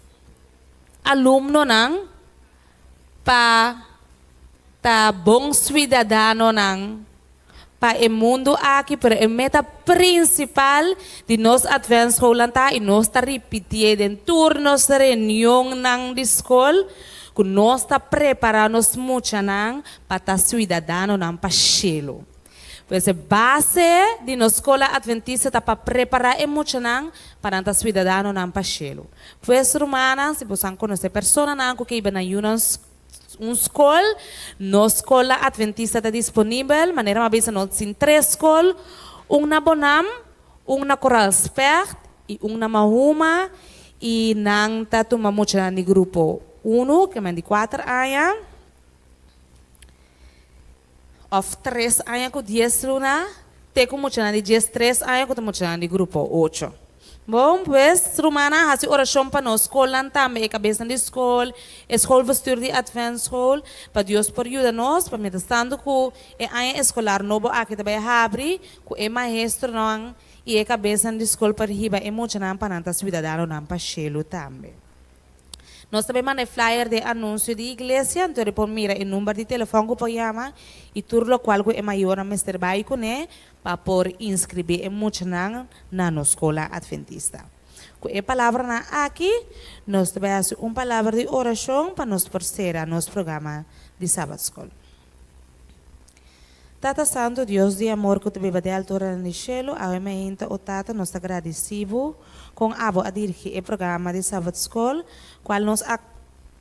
alumnonan pa ta bon suidadanonan pa e mundu aki, pero e meta prinsipal di nos Adventsschoolnan ta, i nos ta ripitié den tur nos reunionnan di skol, ku nos ta prepará nos muchanan pa ta suidadanonan pa shelu. Pues e base di nos Skola Adventista ta pa prepará e muchanan pa nan ta suidadanonan pa shelu. Pues rumannan, si bosan konosé personanan ku ke iba na yunan un skol, nos Skola Adventista ta disponibel. Manera mi a bisa nos tin tres skol, un na Bonam, un na Koral Specht i un na Mahuma i nan ta tuma muchanan di grupo unu, ke men di kuater aña. Of tres aña ku dies luna te ku muchanan di diestres aña ku ta muchanan di grupo ocho. Bon, pues, rumannan, hasi orashon pa nos skolnan tambe, e kabesnan di skol, e schoolbestuur di Adventschool, pa Dios por yuda nos, pa mientras tanto ku e aña eskolar nobo aki ta bai habri, ku e maestronan i e kabesnan di skol por hiba e muchanan pa nan ta siudadanonan pa shelu tambe. Nos ta bay manda e flyer den anuncio di iglesia, anto e por mira e number di telefon cu por yama y tur locual cu e mayornan mester bay cune pa por inscribi e muchanan na nos scola Adventista. Cu e palabranan aki, nos ta bay haci un palabra di oracion pa nos por cera nos programa di Sabbatschool. Tata Santu, Dios di amor ku ta biba den alturanan di shelu, awe mainta, o Tata, nos ta gradisí Bo kon Abo a dirigí e programa di Sabbatskol, kual nos a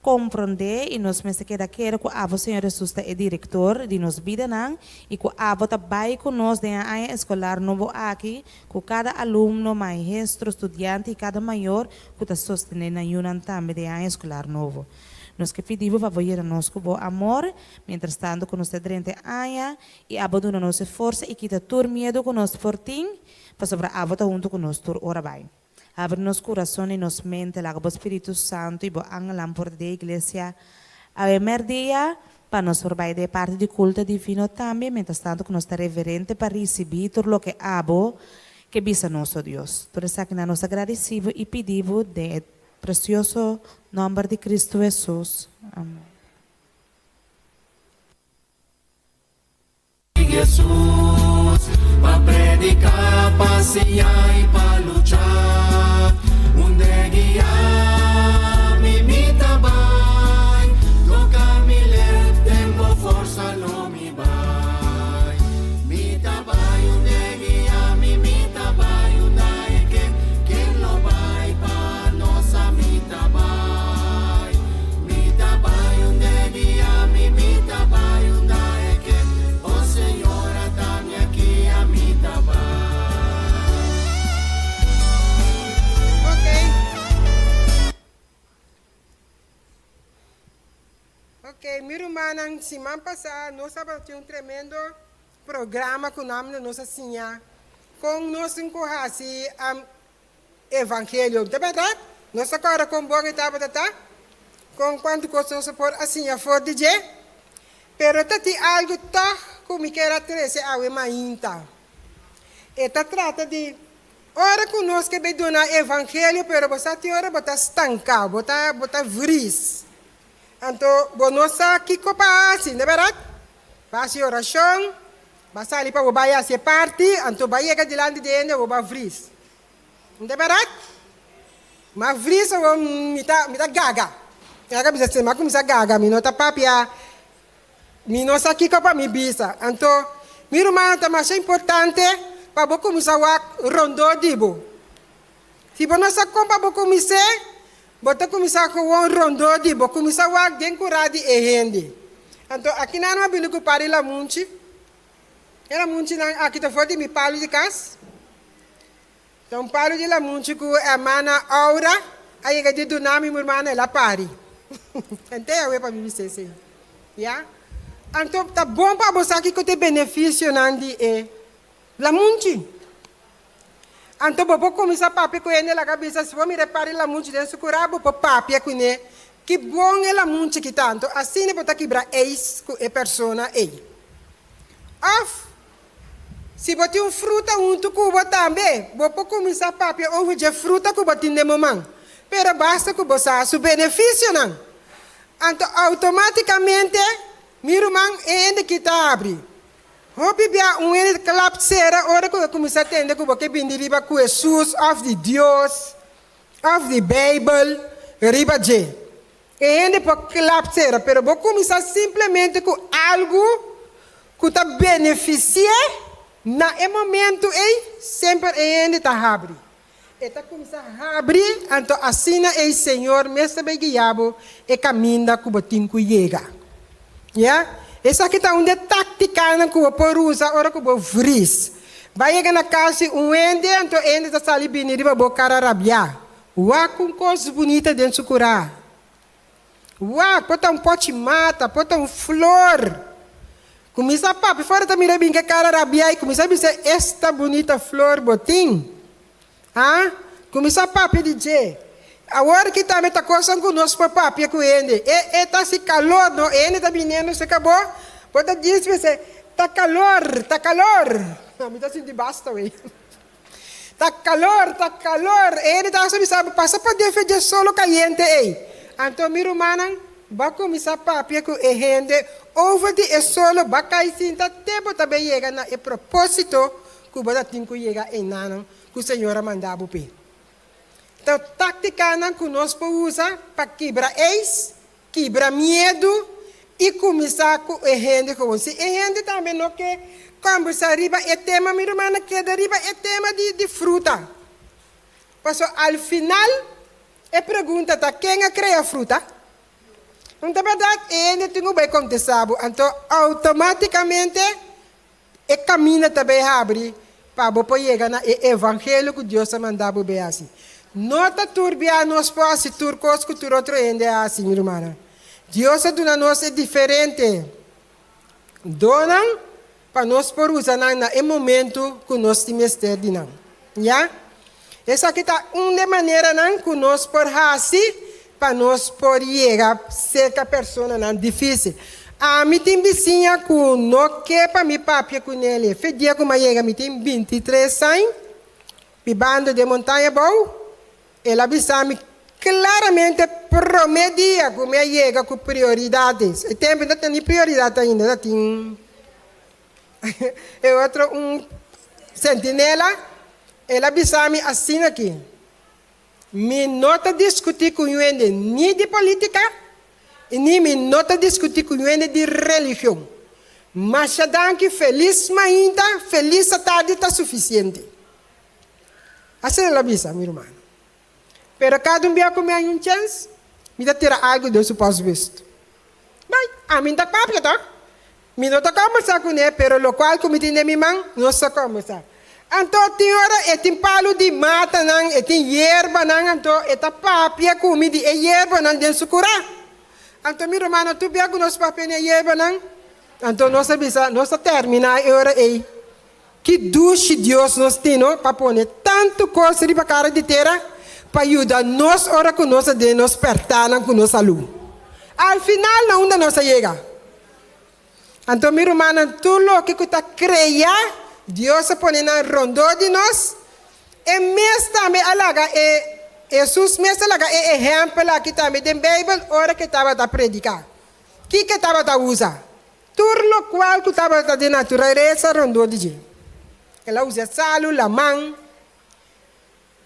komprondé i nos mester keda kere ku Abo, Señor Hesus, ta e direktor di nos bidanan i ku Abo ta bai ku nos den e aña eskolar nobo aki, ku kada alumno, maestro, studiante i kada mayor ku ta sostené nan yunan tambe den e aña eskolar nobo. Nos ke pidi Bo pa Bo yena nos ku Bo amor, Mientras tanto ku nos ta drenta e aña, i abo duna nos e forsa i kita tur miedu ku nos por tin, pasobra abo ta huntu ku nos tur ora bai. Habri nos kurason i nos mente, laga bo Spiritu Santu i bo angelnan por di e iglesia awe merdia, pa nos por bai den e parti di kulto divino tambe, mientras tanto ku nos ta reverente pa risibí tur loke abo ke bisa nos, o Dios. Tur esakinan nos ta gradisí bo i pidi bo den e presioso nòmber di Kristu Hesus. Amen. Jesus pa predica, pa siña y pa lucha. Unde guia mi, mi ta bai. Toca mi lep, den bo forsa lo mi bai. Mi ta bai unde guia mi, mi ta bai unda e ke. Ken lo bai pa nos a mi ta bai. Mi ta bai unde guia mi, mi ta bai unda e ke, oh Señor ata mi aki, ami ta bai. Ok. Ok, mi rumannan, siman pasá nos tabata tin un tremendo programa ku nan nos a siña kon nos tin ku hasi Evangelio. Ta bèrdat? Nos ta kòrda kon bon e tabata ta? Kon kuantu kos nos a por a siña for di dje? Pero ta tin algu tòg ku mi kier a trese awe mainta. E ta trata di. Ora ku nos ke bai duna evangelio pero bo sa tin ora bo ta stanká, bo ta bo ta vris. Anto bo no sa kiko pa hasi, no bèrdat? Bo hasi orashon, bo a sali pa bo bai hasi e parti, anto bo a yega dilanti di hende bo a vris. No ta bèrdat? Mi a vris awor mi ta mi ta gaga. Mi a bisa si mi a kuminsá gaga mi no ta papia, mi no sa kiko pa mi bisa. Anto mi rumannan ta masha importante pa bo kuminsá wak rondó di bo. Si bo no sa kon pa bo kumins'é, bo ta kuminsá gewoon rondó di bo, kuminsá wak den kurá di e hende. Anto akinan a bini ku par di lamunchi. E lamunchinan aki ta for di mi palu di kas. Ta un palu di lamunchi ku hermana Aura a yega di duna mi, mi hermana el a pari. Henter awe pa mi bis'é esei. Ya. Anto ta bon pa bo sa kiko ta e benefisionan di e lamunchi. Anto bo por kuminsá papia ku hende laga bisa si bo mira e par di lamunchi den su kurá bo por papia kuné ki bon e lamunchi ki ta. Anto asina bo ta kibra eis ku e persona ei. Òf si bo tin un fruta huntu ku bo tambe bo por kuminsá papia over dje fruta ku bo tin den bo man. Pero basta ku bo sa su benefisionan. Anto outomátikamente mi ruman e hende ki ta habri. Hopi bia un hende ta klap sera ora ku e kuminsá tende ku bo ke bini riba ku Hesus òf di Dios òf di Beibel riba dje. E hende por klap sera, pero bo kuminsá simplemente ku algu ku ta benefisi'é na e momentu ei, semper e hende ta habri. E ta kuminsá habri, anto asina ei Señor mes ta bai guia bo e kaminda ku bo tin ku yega. Ya? Esaki ta un di e táktikanan ku bo por usa ora ku bo vris. Bai yega na kas di un hende, anto e hende ta sali bini riba bo kara rabiá. Wak un kos bunita den su kurá. Wak, por ta un pochi mata, por ta un flor. Kuminsá papia for e ta mira bin ke kara rabiá i kuminsá bisa esta bunita flor bo tin. Ha? Kuminsá papia di dje. Awor ki tambe ta kosnan ku nos por papia ku hende. E e ta hasi kalor no, e hende ta biniendo serka bo, bo ta djis bisa ta kalor, ta kalor. Mi ta sinti basta wey. Ta kalor, ta kalor. E hende ta hasta bisa bo, pasa pa den fe dje solo kayente ei. Anto mi rumannan, bo a kuminsá papia ku e hende over di e solo, bo a kai sinta te bo ta bin yega na e propósito ku bo ta tin ku yega einanan ku Señor a manda bo p'e. Ta táktikanan ku nos por usa pa kibra eis, Kibra miedu i kuminsá ku e hende gewoon. Si e hende tambe no ke kòmbersá riba e tema, mi rumannan, keda riba e tema di di fruta. Pasobra al final e pregunta ta, ken a krea fruta? No ta bèrdat? E hende tin ku bai kontestá bo. Anto outomátikamente e kaminda ta bai habri pa bo por yega na e evangelio ku Dios a manda bo bai hasi. No ta tur bia nos por hasi tur kos ku tur otro hende a hasi, mi rumannan. Dios a duna nos e diferente donnan pa nos por usa nan na e momentu ku nos tin mester di nan. Ya? Esaki ta un di e maneranan ku nos por hasi pa nos por yega serka personanan difísil. Ami tin bisiña ku no ke pa mi papia ku nel. E dia ku mi a yega mi tin bintitres aña, bibando den Montaña Bou, el a bisa mi klaramente promé dia ku mi a yega ku prioridat. E tempu no ta ni prioridat ainda, ta tin e otro un sentinela. El a bisa mi asina aki. Mi no ta diskutí ku hende ni di polítika i ni mi no ta diskutí ku hende di religion. Masha danki, felis mainta, felis atardi ta sufisiente. Asina el a bisa, mi rumannan. Pero kada un bia ku mi haña un chèns, mi ta tira algu den su pòsbus. Bai, ami no ta papia tòg? Mi no ta kòmbersá kuné, pero lokual ku mi tin den mi man, nos ta kòmbersá. Anto tin ora e tin palu di matanan, e tin yerbanan, anto e ta papia ku mi di e yerbanan den su kurá. Anto mi rumannan, tur bia ku nos papia di e yerbanan, anto nos ta bisa, nos ta terminá e ora ei. Ki dushi Dios nos tin, no, pa pone tantu kos riba kara di tera pa yuda nos ora ku nos a den nos pèrtánan ku nos salú. Al final, na unda nos a yega? Anto mi rumannan, tur loke ku ta krea, Dios a pone nan rondó di nos. E mes tambe a laga e Hesus mes a laga e ehèmpel aki tambe den Beibel ora ku e tabata prediká. Kiko e tabata usa? Tur lokual ku tabata den naturalesa rondó di dje. El a usa salu, laman,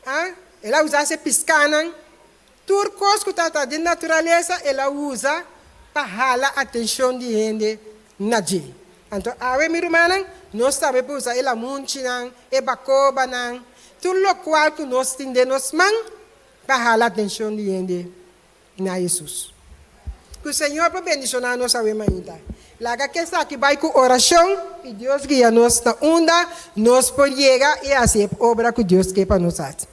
a el a usa se piskánan. Tur kos ku tabata den naturalesa el a usa pa hala atenshon di hende na dje. Anto awe, mi rumannan, nos tambe por usa e lamunchinan, e bakobanan, tur lokual ku nos tin den nos man pa hala atenshon di hende na Hesus. Ku Señor por bendishoná nos awe mainta. Laga ku esaki bai ku orashon i Dios guia nos na unda nos por yega i hasi e obra ku Dios ke pa nos hasi.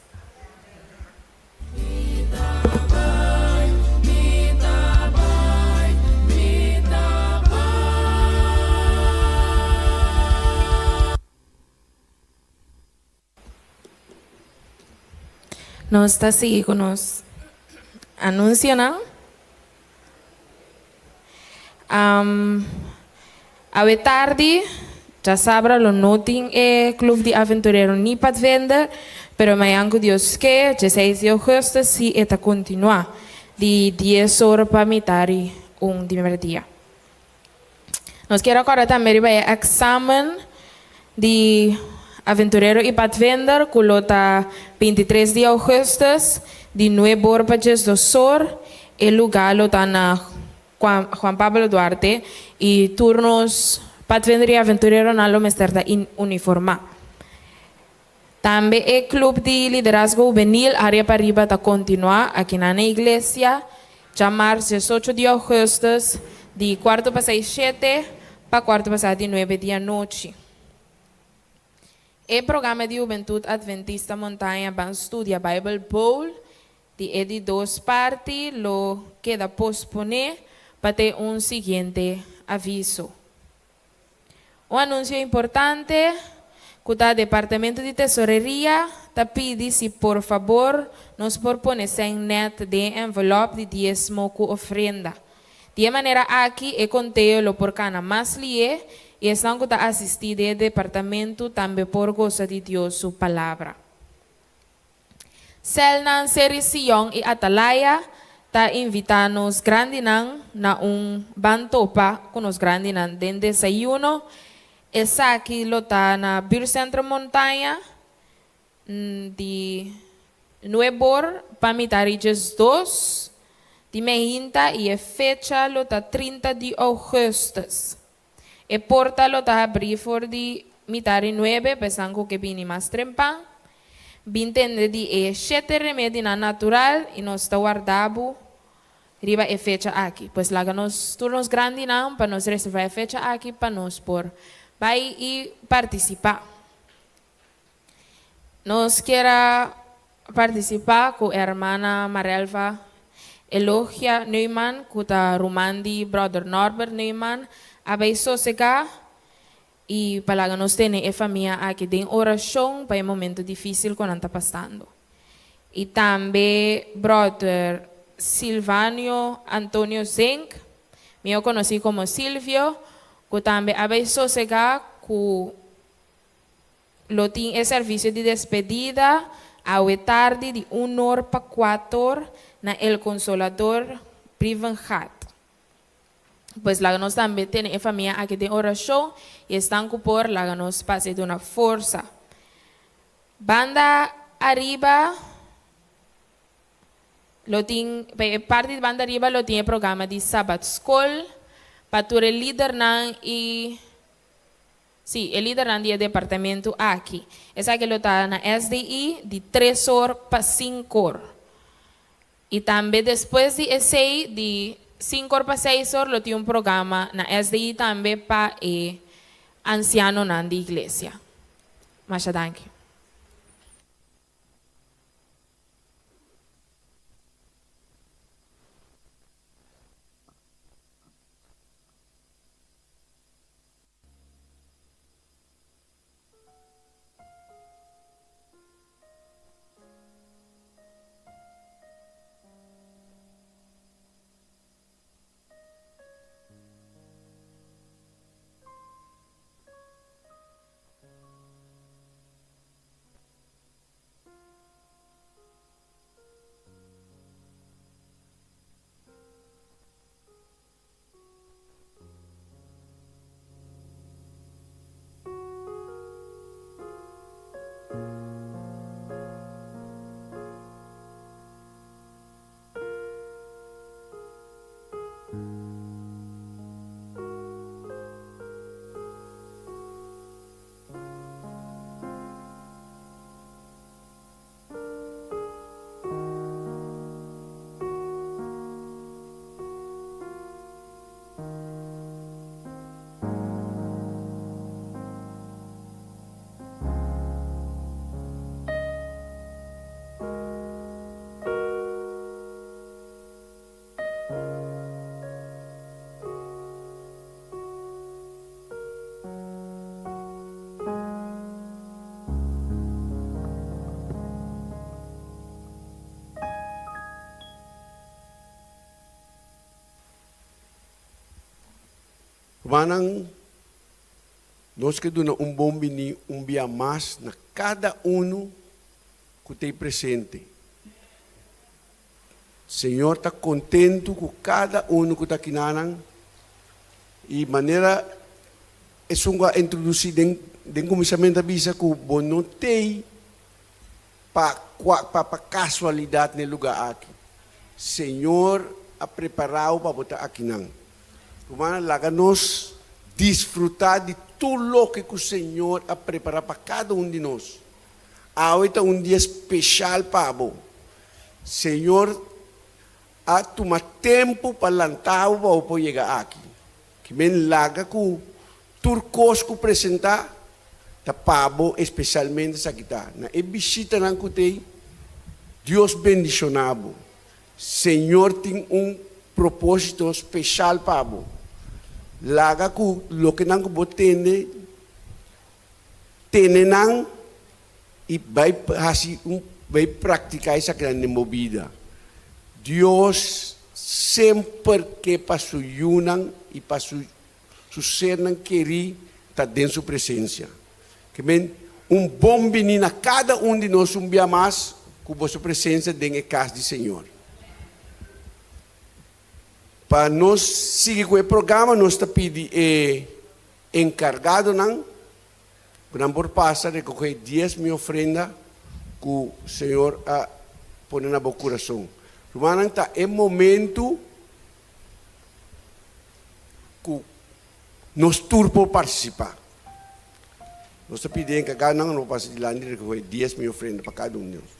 Nos ta sigui ku nos anunsionan. Awe tardi djasabra lo no tin e Club di Aventurero ni Padvinder, pero mañan ku Dios ke, djeseis di ougùstùs si e ta kontinuá di dies or pa mitari un di merdia. Nos kier a kòrda tambe riba e èksamen di Aventurero i Padvinder ku lo ta 23 di ougùstùs di nuebe or pa djesdos or. E lugá lo ta na Juan Pablo Duarte i tur nos Padvinder i Aventureronan lo mester ta uniformá. Tambe e Club di Liderazgo Hubenil Area Pariba ta kontinuá akinan na iglesia djamars diesocho di ougùstùs di kuarto pasá i shete pa kuarto pasá di nuebe di anochi. E programa di Hubentut Adventista Montaña Ban Studia Bijbel Bowl di e di dos parti lo keda posponé pa te un siguiente aviso. Un anunsio importante ku ta Departamento di Tesoreria ta pidi si por fabor nos por pone sèn nèt den e envelòp di diesmo ku ofrenda. Di e manera aki e konteo lo por kana mas lié i esnan ku ta asistí den e departamentu tambe por gosa di Dios su Palabra. Sèlnan Seri Sion i Atalaya ta invitá nos grandinan na un ban topa ku nos grandinan den desayuno. Esaki lo ta na Buurtcentrum Montaña di nuebor pa mitad di diesdos di meinta i e fecha lo ta 30 di ougùstùs. E porta lo ta habrí for di mitar di nuebe pa esnan ku ke bini mas trempan. Bin tende di e shete remedinan natural i nos ta warda bo riba e fecha aki. Pues laga nos tur nos grandinan pa nos reservá e fecha aki pa nos por bai i partisipá. Nos kier a partisipá ku hermana Marelva Elogia Neumann ku ta ruman di bròder Norbert Neumann a bai sosegá i pa laga nos tene e famia aki den orashon pa e momento difísil ku nan ta pasando. I tambe bròder Silvanio Antonio Zink, mihó konosí komo Silvio, ku tambe a bai sosegá ku Lo tin e servisio di despedida awe tardi di un or pa kuator na El Consolador Brievengat. Pues laga nos tambe tene e famia aki den orashon i esnan ku por laga nos pasa e duna forsa. Banda ariba lo tin, pa e parti di banda ariba lo tin e programa di Sabat Skol pa tur e lidernan i. Sí, e lidernan di e departamentu aki. Esaki lo ta na SDI di tres or pa sinkor. I tambe despues di esei, di sinkor pa seis or lo tin un programa na SDI tambe pa e ansianonan di iglesia. Masha danki. Rumannan, nos ke duna un bon bini un bia mas na kada unu ku ta ei presente. Señor ta kontentu ku kada unu ku ta akinanan i manera esun ku a introdusí den den kuminsamentu a bisa ku bo no t'ei pa kua pa pa kasualidat na e lugá aki. Señor a prepará bo pa bo ta akinan. Rumannan, laga nos disfrutá di tur loke ku Señor a prepará pa kada un di nos. Awe ta un dia speshal pa bo. Señor a tuma tempu pa lanta bo pa bo por yega aki. Ki men laga ku tur kos ku presentá ta pa bo espeshalmente esaki ta. Na e bishitanan ku t'ei, Dios bendishoná bo. Señor tin un propósito speshal pa bo. Laga ku lokenan ku bo tende, tene nan i bai hasi un bai praktiká esakinan den bo bida. Dios semper ke pa su yunan i pa su su sernan kerí ta den su presensia. Ke men un bon bini na kada un di nos un bia mas ku boso presensia den e kas di Señor. Pa nos sigui ku e programa nos ta pidi e enkargadonan ku nan por pasa rekohé dies mi ofrenda ku Señor a pone na bo kurason. Rumannan, ta e momentu ku nos tur por partisipá. Nos ta pidi e enkargadonan ku nan por pasa dilanti rekohé dies mi ofrenda pa kada un di nos.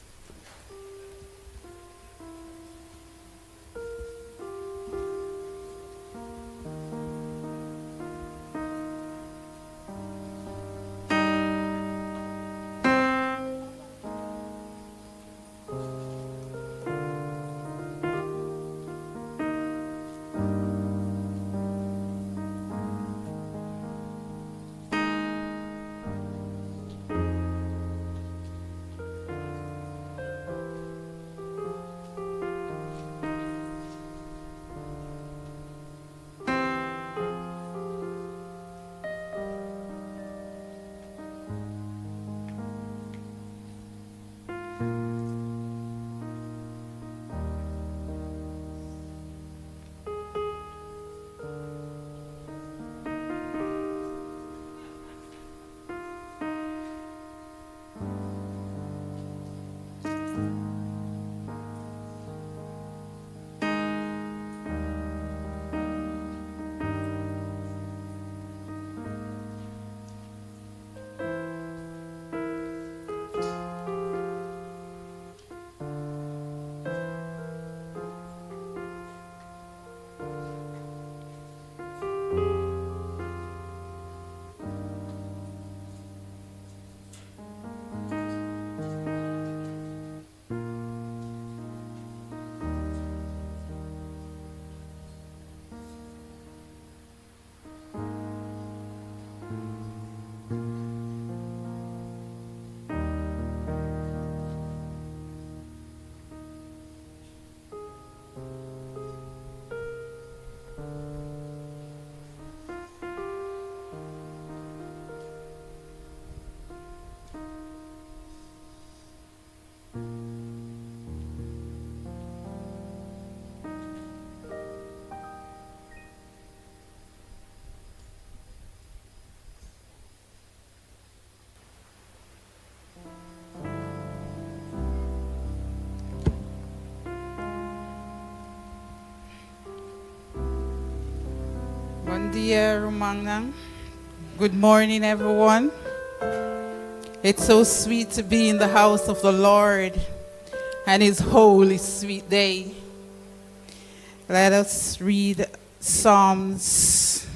Bon dia, rumannan. Good morning, everyone. It's so sweet to be in the house of the Lord and His holy sweet day. Let us read Psalms.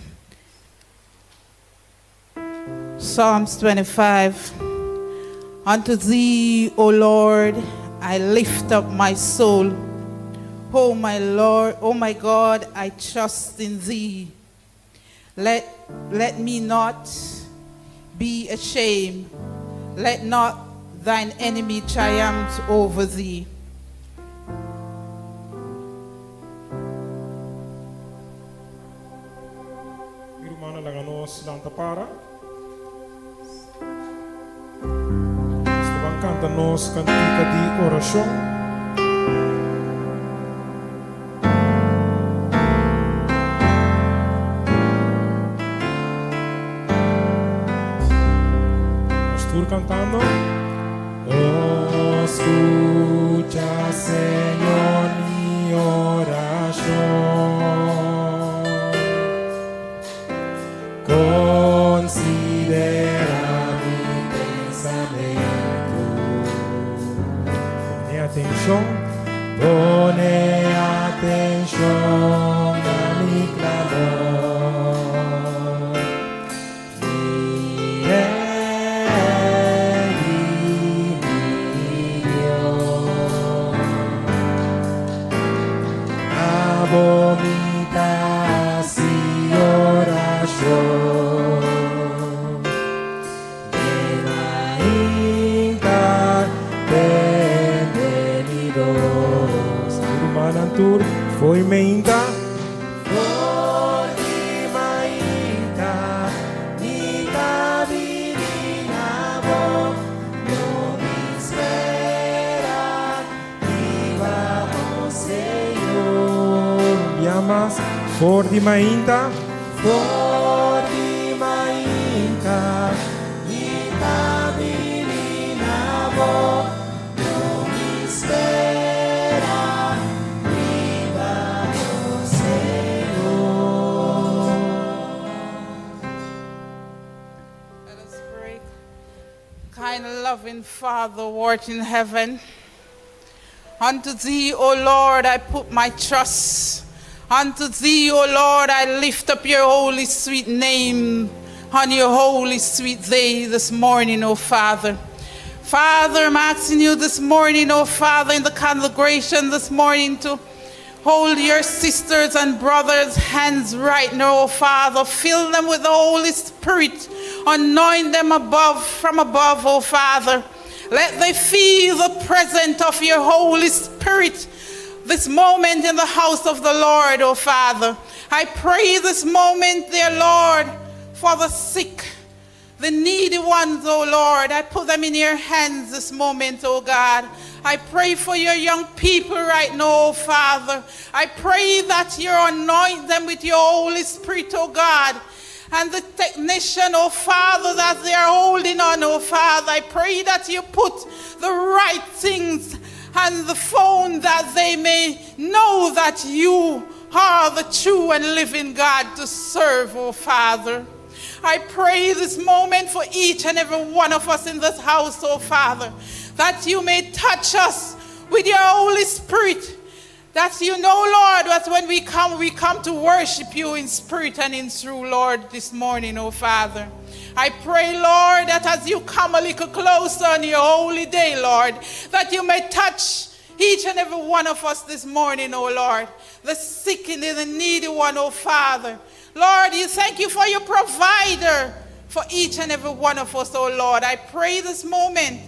Psalms 25. Unto thee, O Lord, I lift up my soul. O my Lord, O my God, I trust in thee. Let, let me not be ashamed. Let not thine enemy triumph over thee. Mi ruman. laga nos lanta para. Nos ta ban kanta nos kantika di orashon. Nos tur kantando. Escucha, Señor, mi oracion. Considera mi pensamento. Pone atencion, pone atencion na mi clamor. Mi Rey y mi Dios. Na bo mi ta hasi orashon. Den mainta tende mi bos. Mi rumannan tur fo'i meinta. For di mainta mi ta bini na bo, lo mi spera riba bo, Señor. Bia mas, for di mainta. For di mainta mi ta bini na bo, lo mi spera riba bo, Señor. Let us pray. Kind loving Father, who art in heaven, unto thee, O Lord, I put my trust. Unto thee, O Lord, I lift up your holy sweet name on your holy sweet day this morning, O Father. Father, I'm asking you this morning, O Father, in the congregation this morning to hold your sisters and brothers' hands right now, O Father. Fill them with the Holy Spirit. Anoint them above from above, O Father. Let they feel the presence of your Holy Spirit this moment in the house of the Lord, O Father. I pray this moment, dear Lord, for the sick, the needy ones, O Lord. I put them in your hands this moment, O God. I pray for your young people right now, O Father. I pray that you anoint them with your Holy Spirit, O God. And the technician, oh Father, that they are holding on, oh Father, I pray that you put the right things and the phone that they may know that you are the true and living God to serve, oh Father. I pray this moment for each and every one of us in this house, oh Father, that you may touch us with your Holy Spirit. That you know, Lord, that when we come, we come to worship you in spirit and in truth, Lord, this morning, oh Father. I pray, Lord, that as you come a little closer on your holy day, Lord, that you may touch each and every one of us this morning, oh Lord. The sick and the needy one, oh Father. Lord, you thank you for your provider for each and every one of us, oh Lord. I pray this moment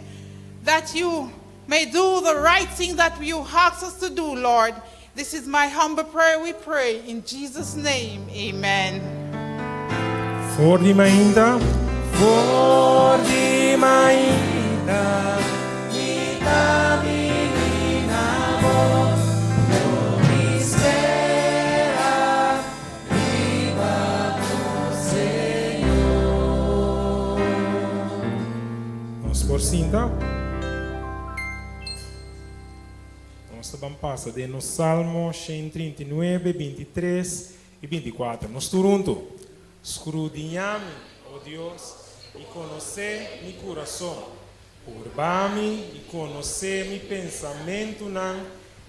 that you may do the right thing that you ask us to do, Lord. This is my humble prayer we pray. In Jesus' name, amen. For di mainta, for di mainta, mi ta bini na bo, lo mi spera riba bo, Señor. Nos por sinta. Nos ta ban pasa den nos Salmo 139, 23 i 24. Nos tur huntu. Skrudiñá mi, o Dios, i konosé mi kurason. Purba mi i konosé mi pensamentunan,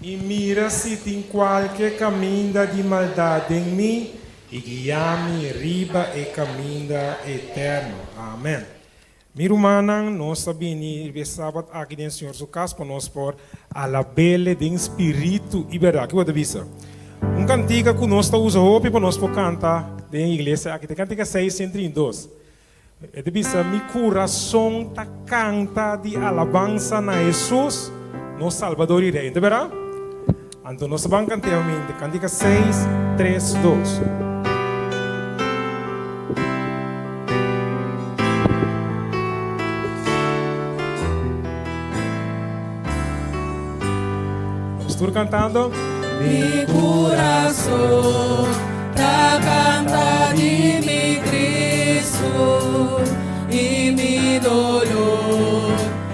i mira si tin kualke kaminda di maldat den mi, i guia mi riba e kaminda eterno. Amèn. Mi rumannan, nos a bini riba e sabat aki den Señor su kas pa nos por alab'El den spiritu i bèrdat. Ki bo ta bisa? Un kantika ku nos ta usa hopi pa nos por kanta den iglesia aki ta e kantika 632. E ta bisa, Mi kurason ta kanta di alabansa na Hesus, nos Salbador i Rei. Ta bèrdat? Anto nos ta ban kant'é awe mente. Kantika 632. Nos tur kantando. Mi kurason ta kanta di mi Kristu i mi doló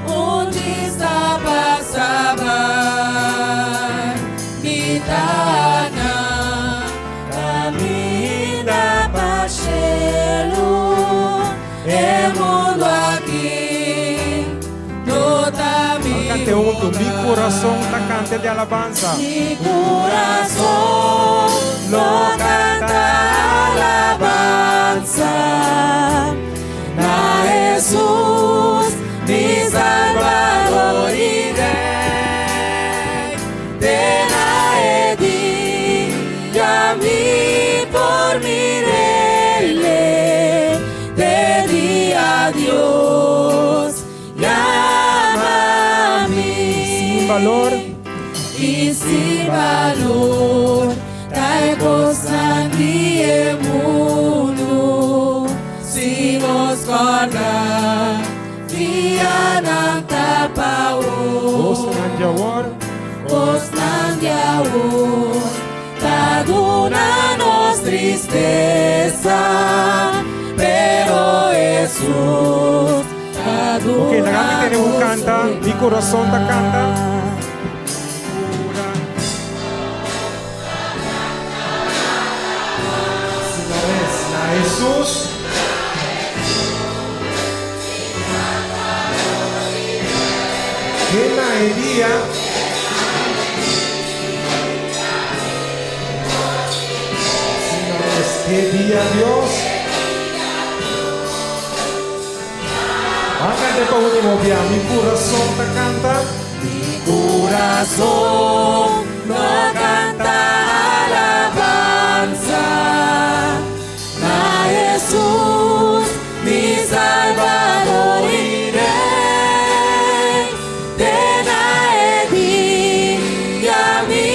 un djis ta pasa bai. Mi ta na kaminda pa shelu, e mundu aki no ta mi Kant'é huntu. Mi hogar. kurason ta kanta di alabansa. Mi kurason lo kanta alabansa na Hesus, mi Salbador i Rei. Te na e dia mi por mir'é, te dia Dios yama mi. Sin balor. I sin balor ta e kosnan di e mundu si nos kòrda dianan ta pa Kosnan di awor. Kosnan di awor ta duna nos tristesa pero Hesus ta Ok, duna laga mi tende un nos kanta. Mi kurason ta kanta. Si no es na Hesus. Te na e dia. Si no es te dia Dios. Ban kant'é pa último bia. Mi kurason ta kanta. Mi kurason lo kanta alabansa na Hesus, mi Salbador i Rei. Te na e dia mi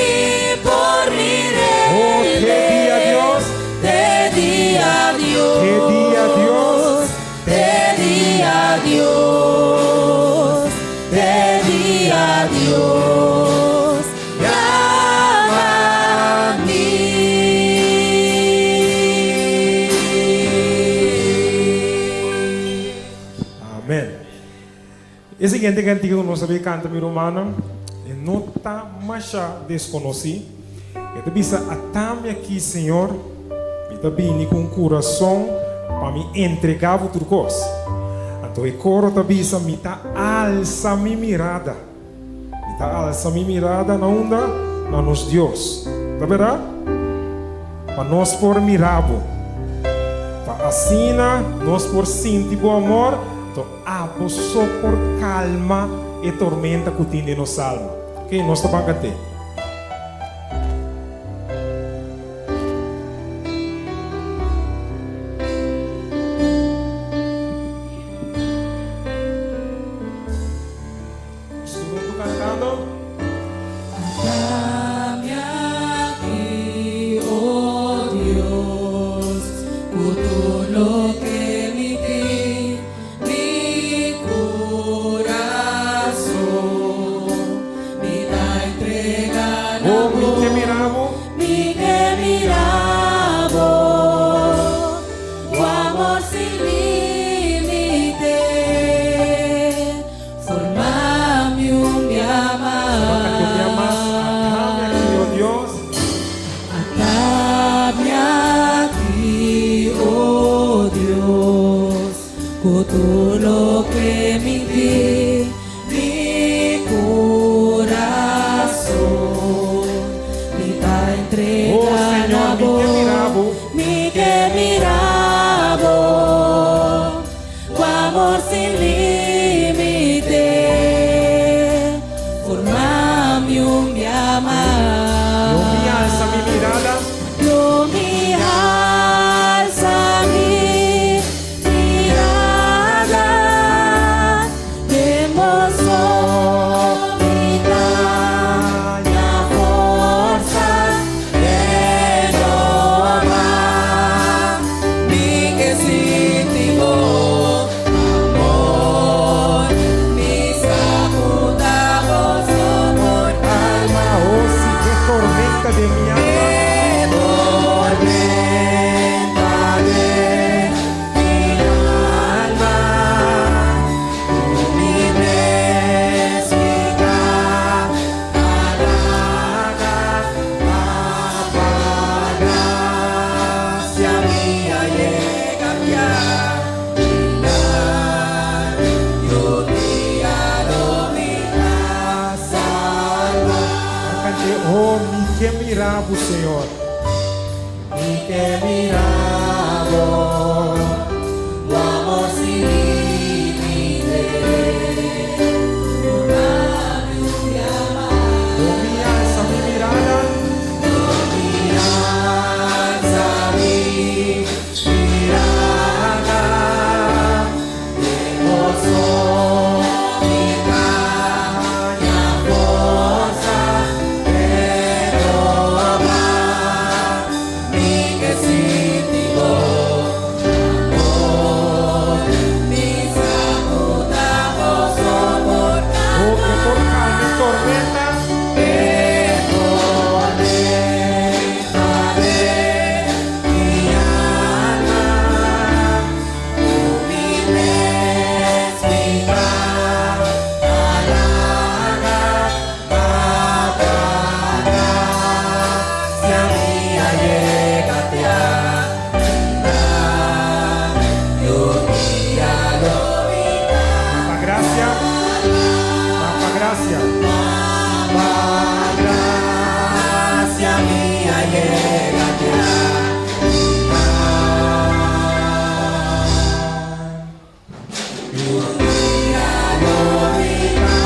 por mir'é. Oh, te dia Dios. Te dia Dios. Te dia Dios. Te dia Dios. Te dia Dios. Yama mi. Amèn. E siguiente kantika ku nos ta bai kanta, mi rumannan, e no ta masha deskonosí. E ta bisa, Atami aki, Señor, mi ta bini ku un kurason pa mi entregá bo tur kos. Anto e koro ta bisa, Mi ta alsa mi mirada. Mi ta alsa mi mirada na unda? Na nos Dios. Ta bèrdat? Pa nos por mira bo. Pa asina nos por sinti bo amor, anto abo so por kalma e tormenta ku tin den nos alma. Ok, nos ta ban kant'é. Estuvo cantando. Atami aki, oh Dios, ku tur loke mi tin, mi kurason, mi ta entregá na Oh, mi ke mira bo. Mi ke mira bo, bo amor sin límite, forma mi un bia mas. mas. Atami aki, oh Dios. Atami aki, oh Dios, ku tur loke mi tin, mi kurason, mi ta entregá Oh, Señor, na mi ke mira bo. Mi ke mira bo, bo amor sin límite, forma mi un bia mas. Lo mi alsa mi mirada. Lo mi alsa mi mirada, den bo so mi ta haña forsa renobá. ke mira bo, Señor. Mi ke mira bo, bo amor sin límite. Dunami un bia mas. Lo mi alsa mi mirada. Lo mi alsa mi mirada. Den goso mi ta haña forsa renobá. Mi ke sinti bo amor. Mi sa ku ta bo so por Oh, ke por kalma e tormenta. E tormenta den mi alma. Ku mi mes mi ta halaga ma pa grasia mi a yega te akinan. I un dia lo mi ta. Pa grasia, ma pa grasia. Pa grasia mi a yega te akinan. I un dia lo mi ta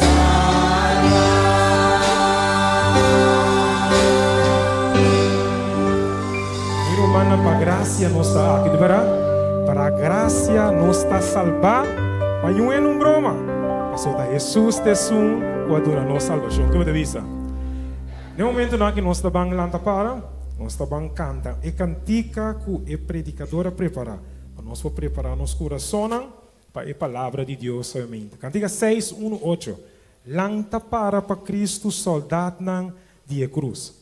salbá. Mi rumannan, pa grasia nos ta aki, di bèrdat? Pa grasia nos ta salbá, ma niun hende un broma. Pasobra ta Hesus ta esun ku a duna nos salbashon. Ke bo ta bisa? Den momentunan aki nos ta ban lanta para, nos ta ban kanta e kantika ku e predikador a prepará, pa nos por prepará nos kurasonnan pa e Palabra di Dios solamente. Kantika seis unu ocho, Lanta para pa Kristu sòldatnan di e krus.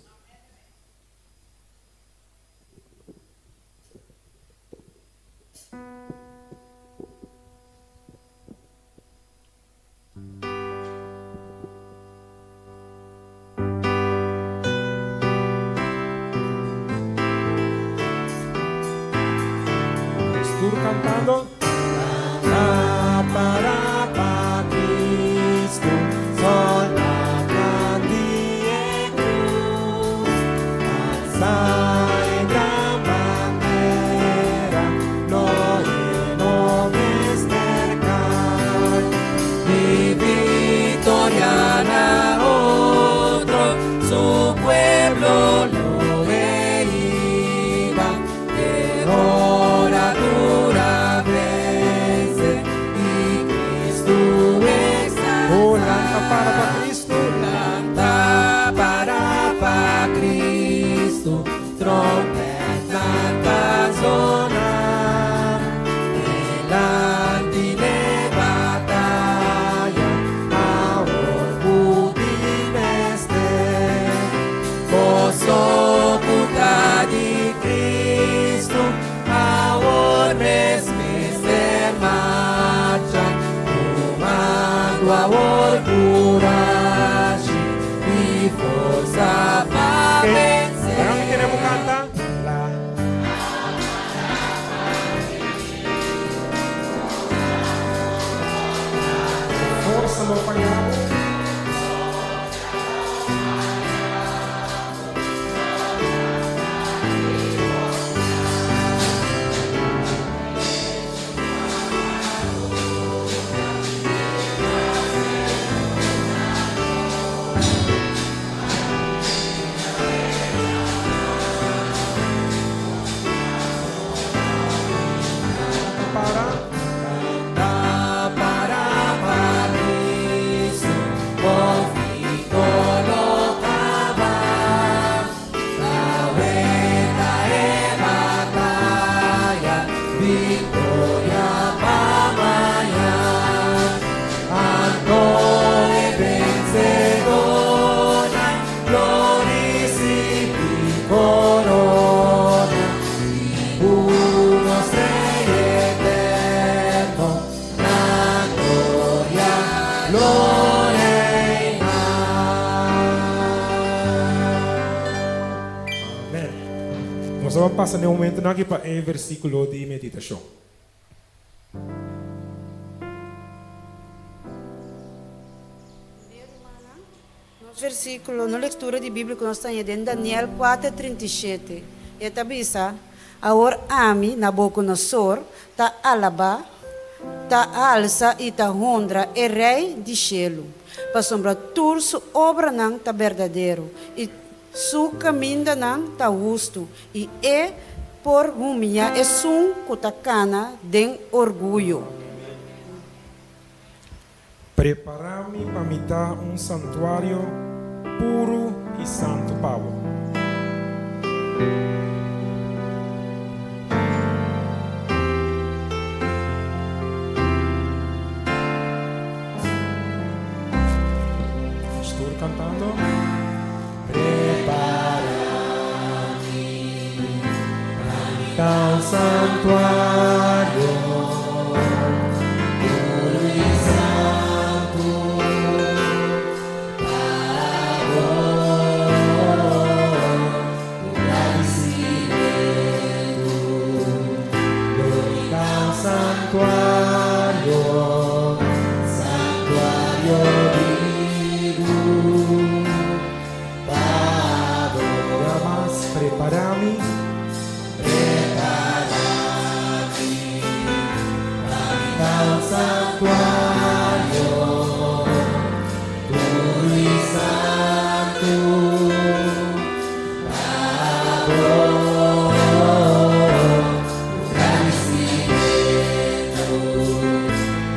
Nos tur cantando. Lanta para pa Cristo, soldadonan di e cruz. Alsa e gran bandera, lo e no mester cai. Di victoria na otro, su pueblo lo e hiba, te ora tur a vence i Cristo exalta. Oh, lanta para pa Cristo. Lanta para pa Cristo, trompetnan ta zona, dilanti n'e bataya, awor ku tin mester. Boso ku ta di Cristo, awor mes mester marcha, tumando awor kurashi i forsa pa vense. Laga mi tene bo kanta. La. Forsa lo faya bo. Para. Lanta para pa Cristo, konflikto lo kaba. Awe ta e bataya, viktoria pa mañan. Anto e vensedónan lo risibí korona. I ku nos Rei eterno, na gloria lo reina. Amèn. Nos ta pasa na e momentunan aki pa e versíkulo di meditashon. Rumannan, Versíkulo, Nos lektura di Biblia ku nos ta haña den Daniel kuater, 37, e ta bisa, Awor ami, Nabukonosor, ta alabá, ta alsa i ta honra e Rei di shelu, pasobra tur su obranan ta berdadero i su kamindanan ta hustu, i e por humiá esun ku ta kana den orguyo. Prepará mi pa mi ta un santuario puru i santu pa bo. Nos tur kantando. Prepará mi pa mi ta un santuario puru i santu pa bo, ku gradisimentu lo mi ta un santuario, santuario bibu pa bo. Ya mas prepará mi. Prepará mi pa mi ta un santuario puru i santu pa bo, ku gradisimentu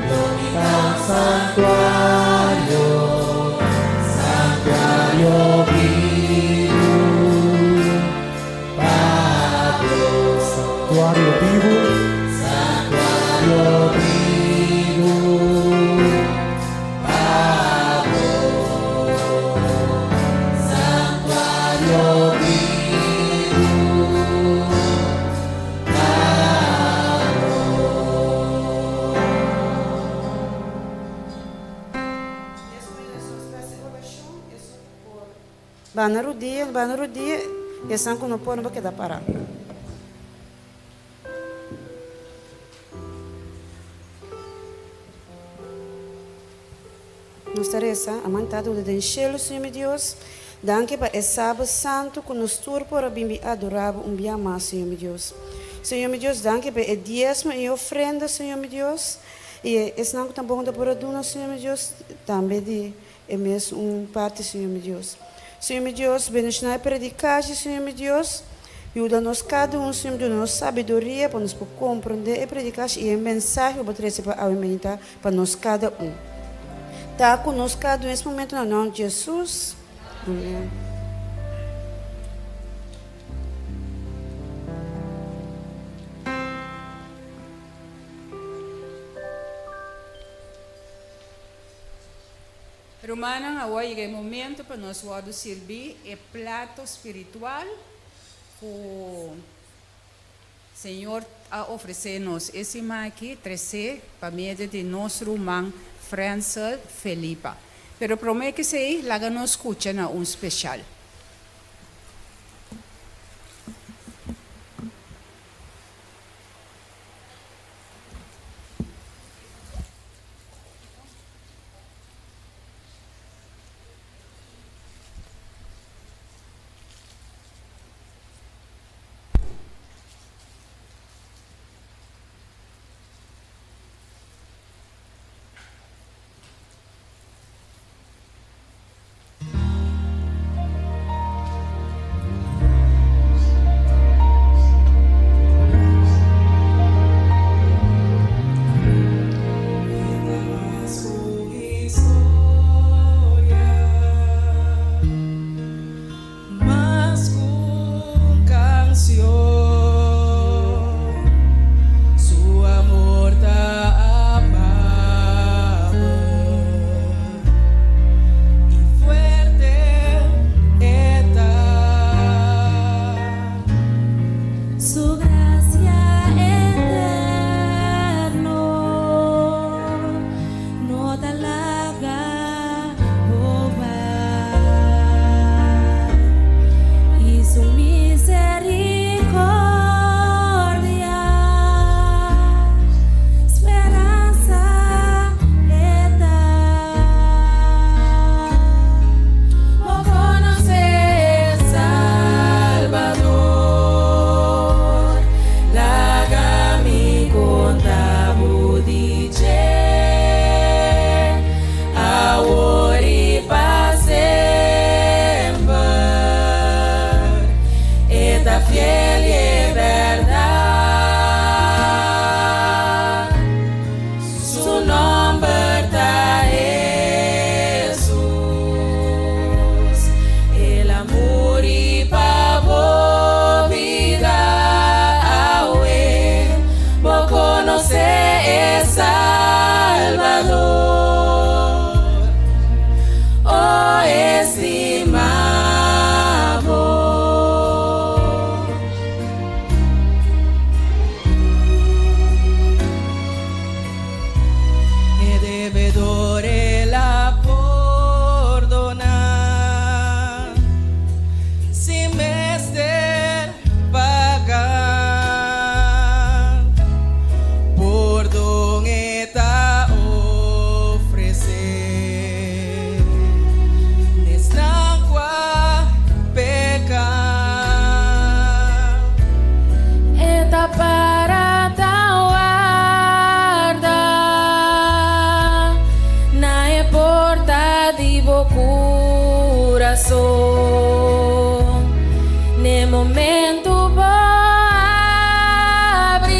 lo mi ta un santuario, santuario bibu pa bo. Santuario bibu, santuario bibu pa bo, santuario bibu pa bo. Ba na rudia, ba na rudia, esnan ku no por no por keda pará. Nos ta resa, Aman Tata ku ta den shelu, Señor mi Dios, danki pa e Sabat santu ku nos tur por a bin bin adorá Bo un bia mas, Señor mi Dios. Señor mi Dios, danki pa e diesmo i e ofrenda, Señor mi Dios, i esnan ku tampoko no ta por a duna, Señor mi Dios, tambe di E mes un parti, Señor mi Dios. Señor mi Dios, bendiciona e predicashi, Señor mi Dios. Yuda nos cada un, Señor mi Dios, duna nos sabiduria pa nos por comprende e predicashi y e mensahe cu Bo trece pa awe mainta pa nos cada un. Ta cu nos cada un es momento na nomber di Jesus. Amen. Rumannan, awor yega e momento pa nos wòrdu sirbí e plato spiritual ku Señor a ofresé nos e siman aki, tresé pa medio di nos ruman Frensel Felipa. Pero promé ku esei, laga nos skucha na un speshal. Salbador, o estimá bo. E debedor el a pordoná sin mester paga. Pordon e ta ofresé n'esnan ku a peka. E ta para ta warda na e porta di bo kurason. N'e momento bo habri,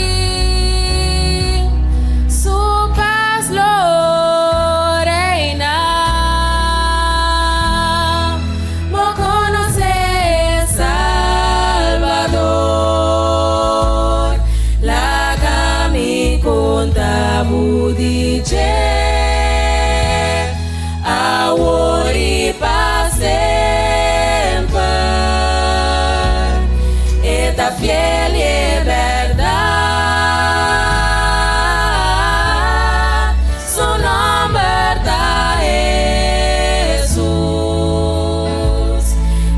su pas lo reina. Bo konosé Salbador, laga mi konta bo di dje, awor i pa semper. E ta fiel i e bèrdat. Su nòmber ta Hesus.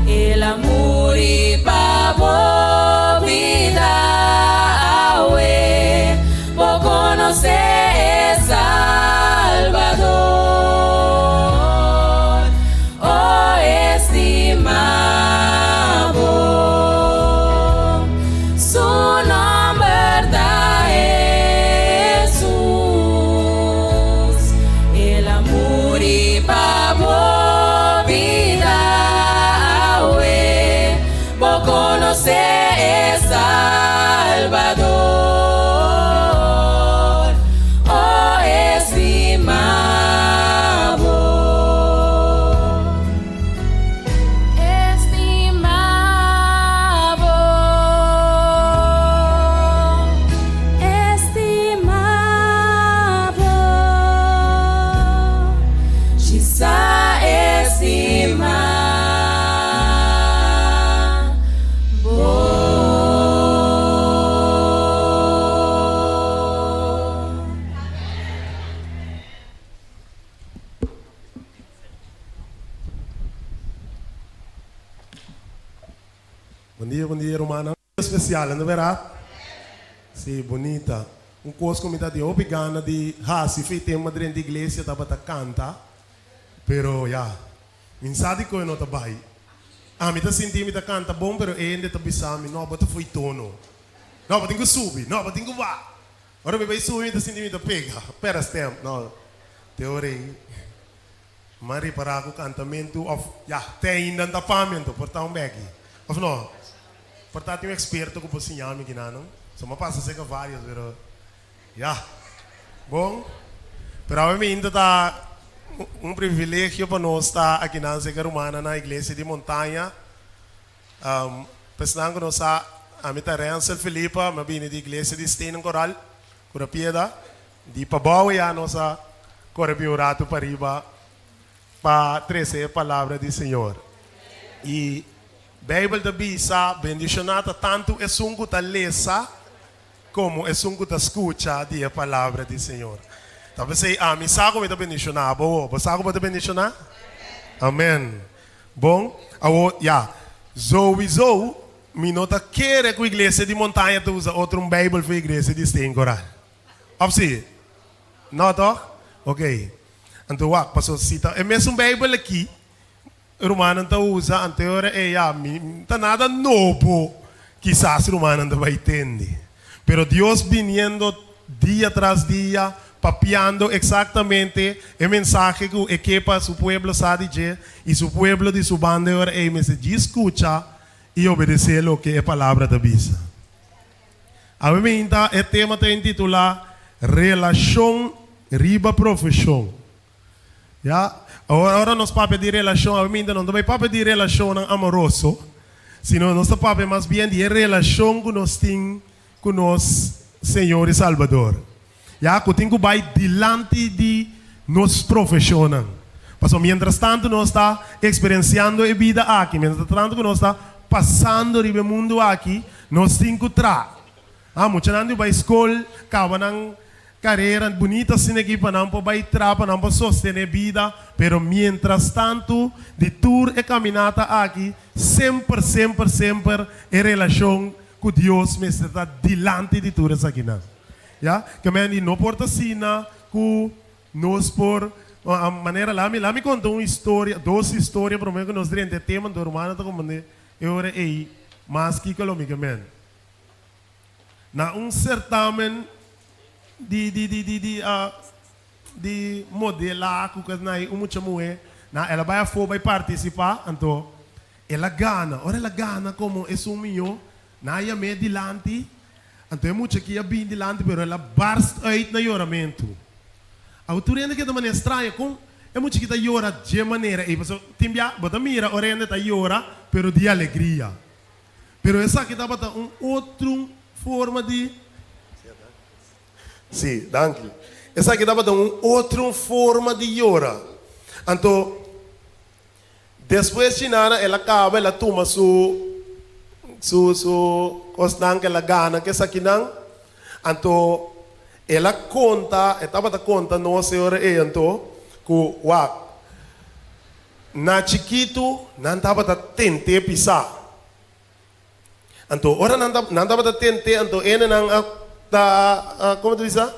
El a muri pa bo bida. Awe, bo konosé Salbador. O estimá bo. Su nòmber ta Hesus. El a muri pa bo bida. Awe, bo konosé Salbador. O estimá bo. Estimá bo. Estimá bo. Djis estimá bo. Bon dia, ruman. Spesial, no bèrdat? Si, bunita. Un kos ku mi ta di hopi gana di hasi fi tempu den iglesia tabata kanta, pero ya, mi n' sa dikon no ta bai. Ah, mi ta sinti mi ta kanta bon, pero hende ta bisa mi, no, bo ta fo'i tono. No, bo tin ku subi, no, bo tin ku baha. Ora mi bai subi, mi ta sinti mi ta pega. Pera stem, no. Teoria. M'a ripará ku kantamentu òf ya, te ainda no ta pa mi anto por ta un bèki. Òf no? Por ta tin un eksperto ku por siña mi kina, no? So m'a pasa serka vários, pero ya. Bon. Pero awe mi inta ta un privilegio pa nos ta akinan serka rumannan na Iglesia di Montaña. Pa esnan ku no sa, ami ta Rensel Felipa, mi a bini di Iglesia di Stenen Koral, Kura Pieda. Di pabou ya nos a kore bin un ratu pariba pa trese e palabra di Señor. I Beibel ta bisa, Bendishoná ta tantu esun ku ta lesa komo esun ku ta skucha di e palabra di Señor. Ta p'esei ami sa ku mi ta bendishoná. Abo, bo sa ku bo ta bendishoná? Amen. Bon, awor ya, zowizo mi no ta kere ku Iglesia di Montaña ta usa otro un Beibel for Iglesia di Steenkoraal. Of si? No toch? Ok. Anto wak, paso si ta e mesun Bijbel aki rumannan ta usa, anto e ora ei ya, mi ta nada nobo kisas rumannan ta bai tende. Pero Dios biniendo dia tras dia, papiando exactamente e mensahe ku e ke pa su pueblo sa di dje, i su pueblo di su banda e ora ei mester djis skucha i obedesé loke e palabra ta bisa. Awe minta e tema ta intitulá Relashon riba profeshon. Ya, awor ora nos papia di relashon awe minta no ta bai papia di relashonnan amoroso, sino nos ta papia mas bien di e relashon ku nos tin ku nos Señor i Salbador. Ya ku tin ku bai dilanti di nos profeshonnan. Pasobra mientras tantu nos ta eksperensiando e bida aki, mientras tantu ku nos ta pasando riba e mundu aki, nos tin ku traha. Ah, muchanan di bai skol, kaba nan karera bunita asina aki pa nan por bai traha, pa nan por sostené bida, pero mientras tantu di tur e kaminata aki, semper, semper, semper e relashon ku Dios mester ta dilanti di tur esakinan. Ya, ke men di no por ta asina ku nos por manera lami lami konta un historia, dos historia prome ku nos drenta e tema, anto rumannan ta komprende e ora ei mas kiko lo mi ke men. Na un sertamen di di di di di di modela ku na un mucha muhé na el a bai afó bai partisipá anto el a gana ora el a gana komo esun mihó nan a yam'é dilanti anto e mucha aki a bin dilanti pero el a barst uit na yoramentu awe tur hende keda manera straño kon e mucha aki ta yora dje manera ei pasobra tin bia bo ta mira ora hende ta yora pero di alegria. Pero esaki tabata un otro forma di. Sí, danki. Esaki tabata un otro forma di yora. Anto, despues Chinana el a kaba, el a tuma su, su, su kosnan ku el a gana ku esakinan. Anto, el a konta, e tabata konta nos e ora ei anto, ku wak, Na chikitu nan tabata tent'é pisá. Anto ora nan ta nan tabata tent'é anto ene nan a ta a komo ta bisa?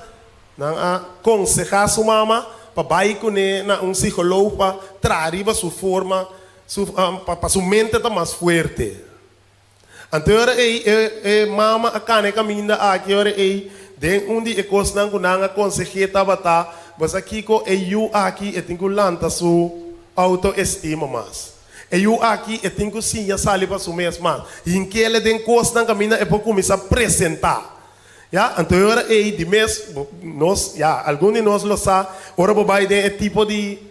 Nan a konsehá su mama pa bai kuné na un psikolog pa traha riba su forma su pa pa su mente ta mas fuerte. Anto e ora ei e e mama a kana e kaminda aki, e ora ei den un di e kosnan ku nan a konseh'é tabata, Bo sa kiko, e yu aki e tin ku lanta su outoestima mas. E yu aki e tin ku siña sali pa su mes mas. Hink'el den kosnan kaminda e por kuminsá presentá. Ya, anto e ora ei di mes bo nos, ya, algun di nos lo sa, ora bo bai den e tipo di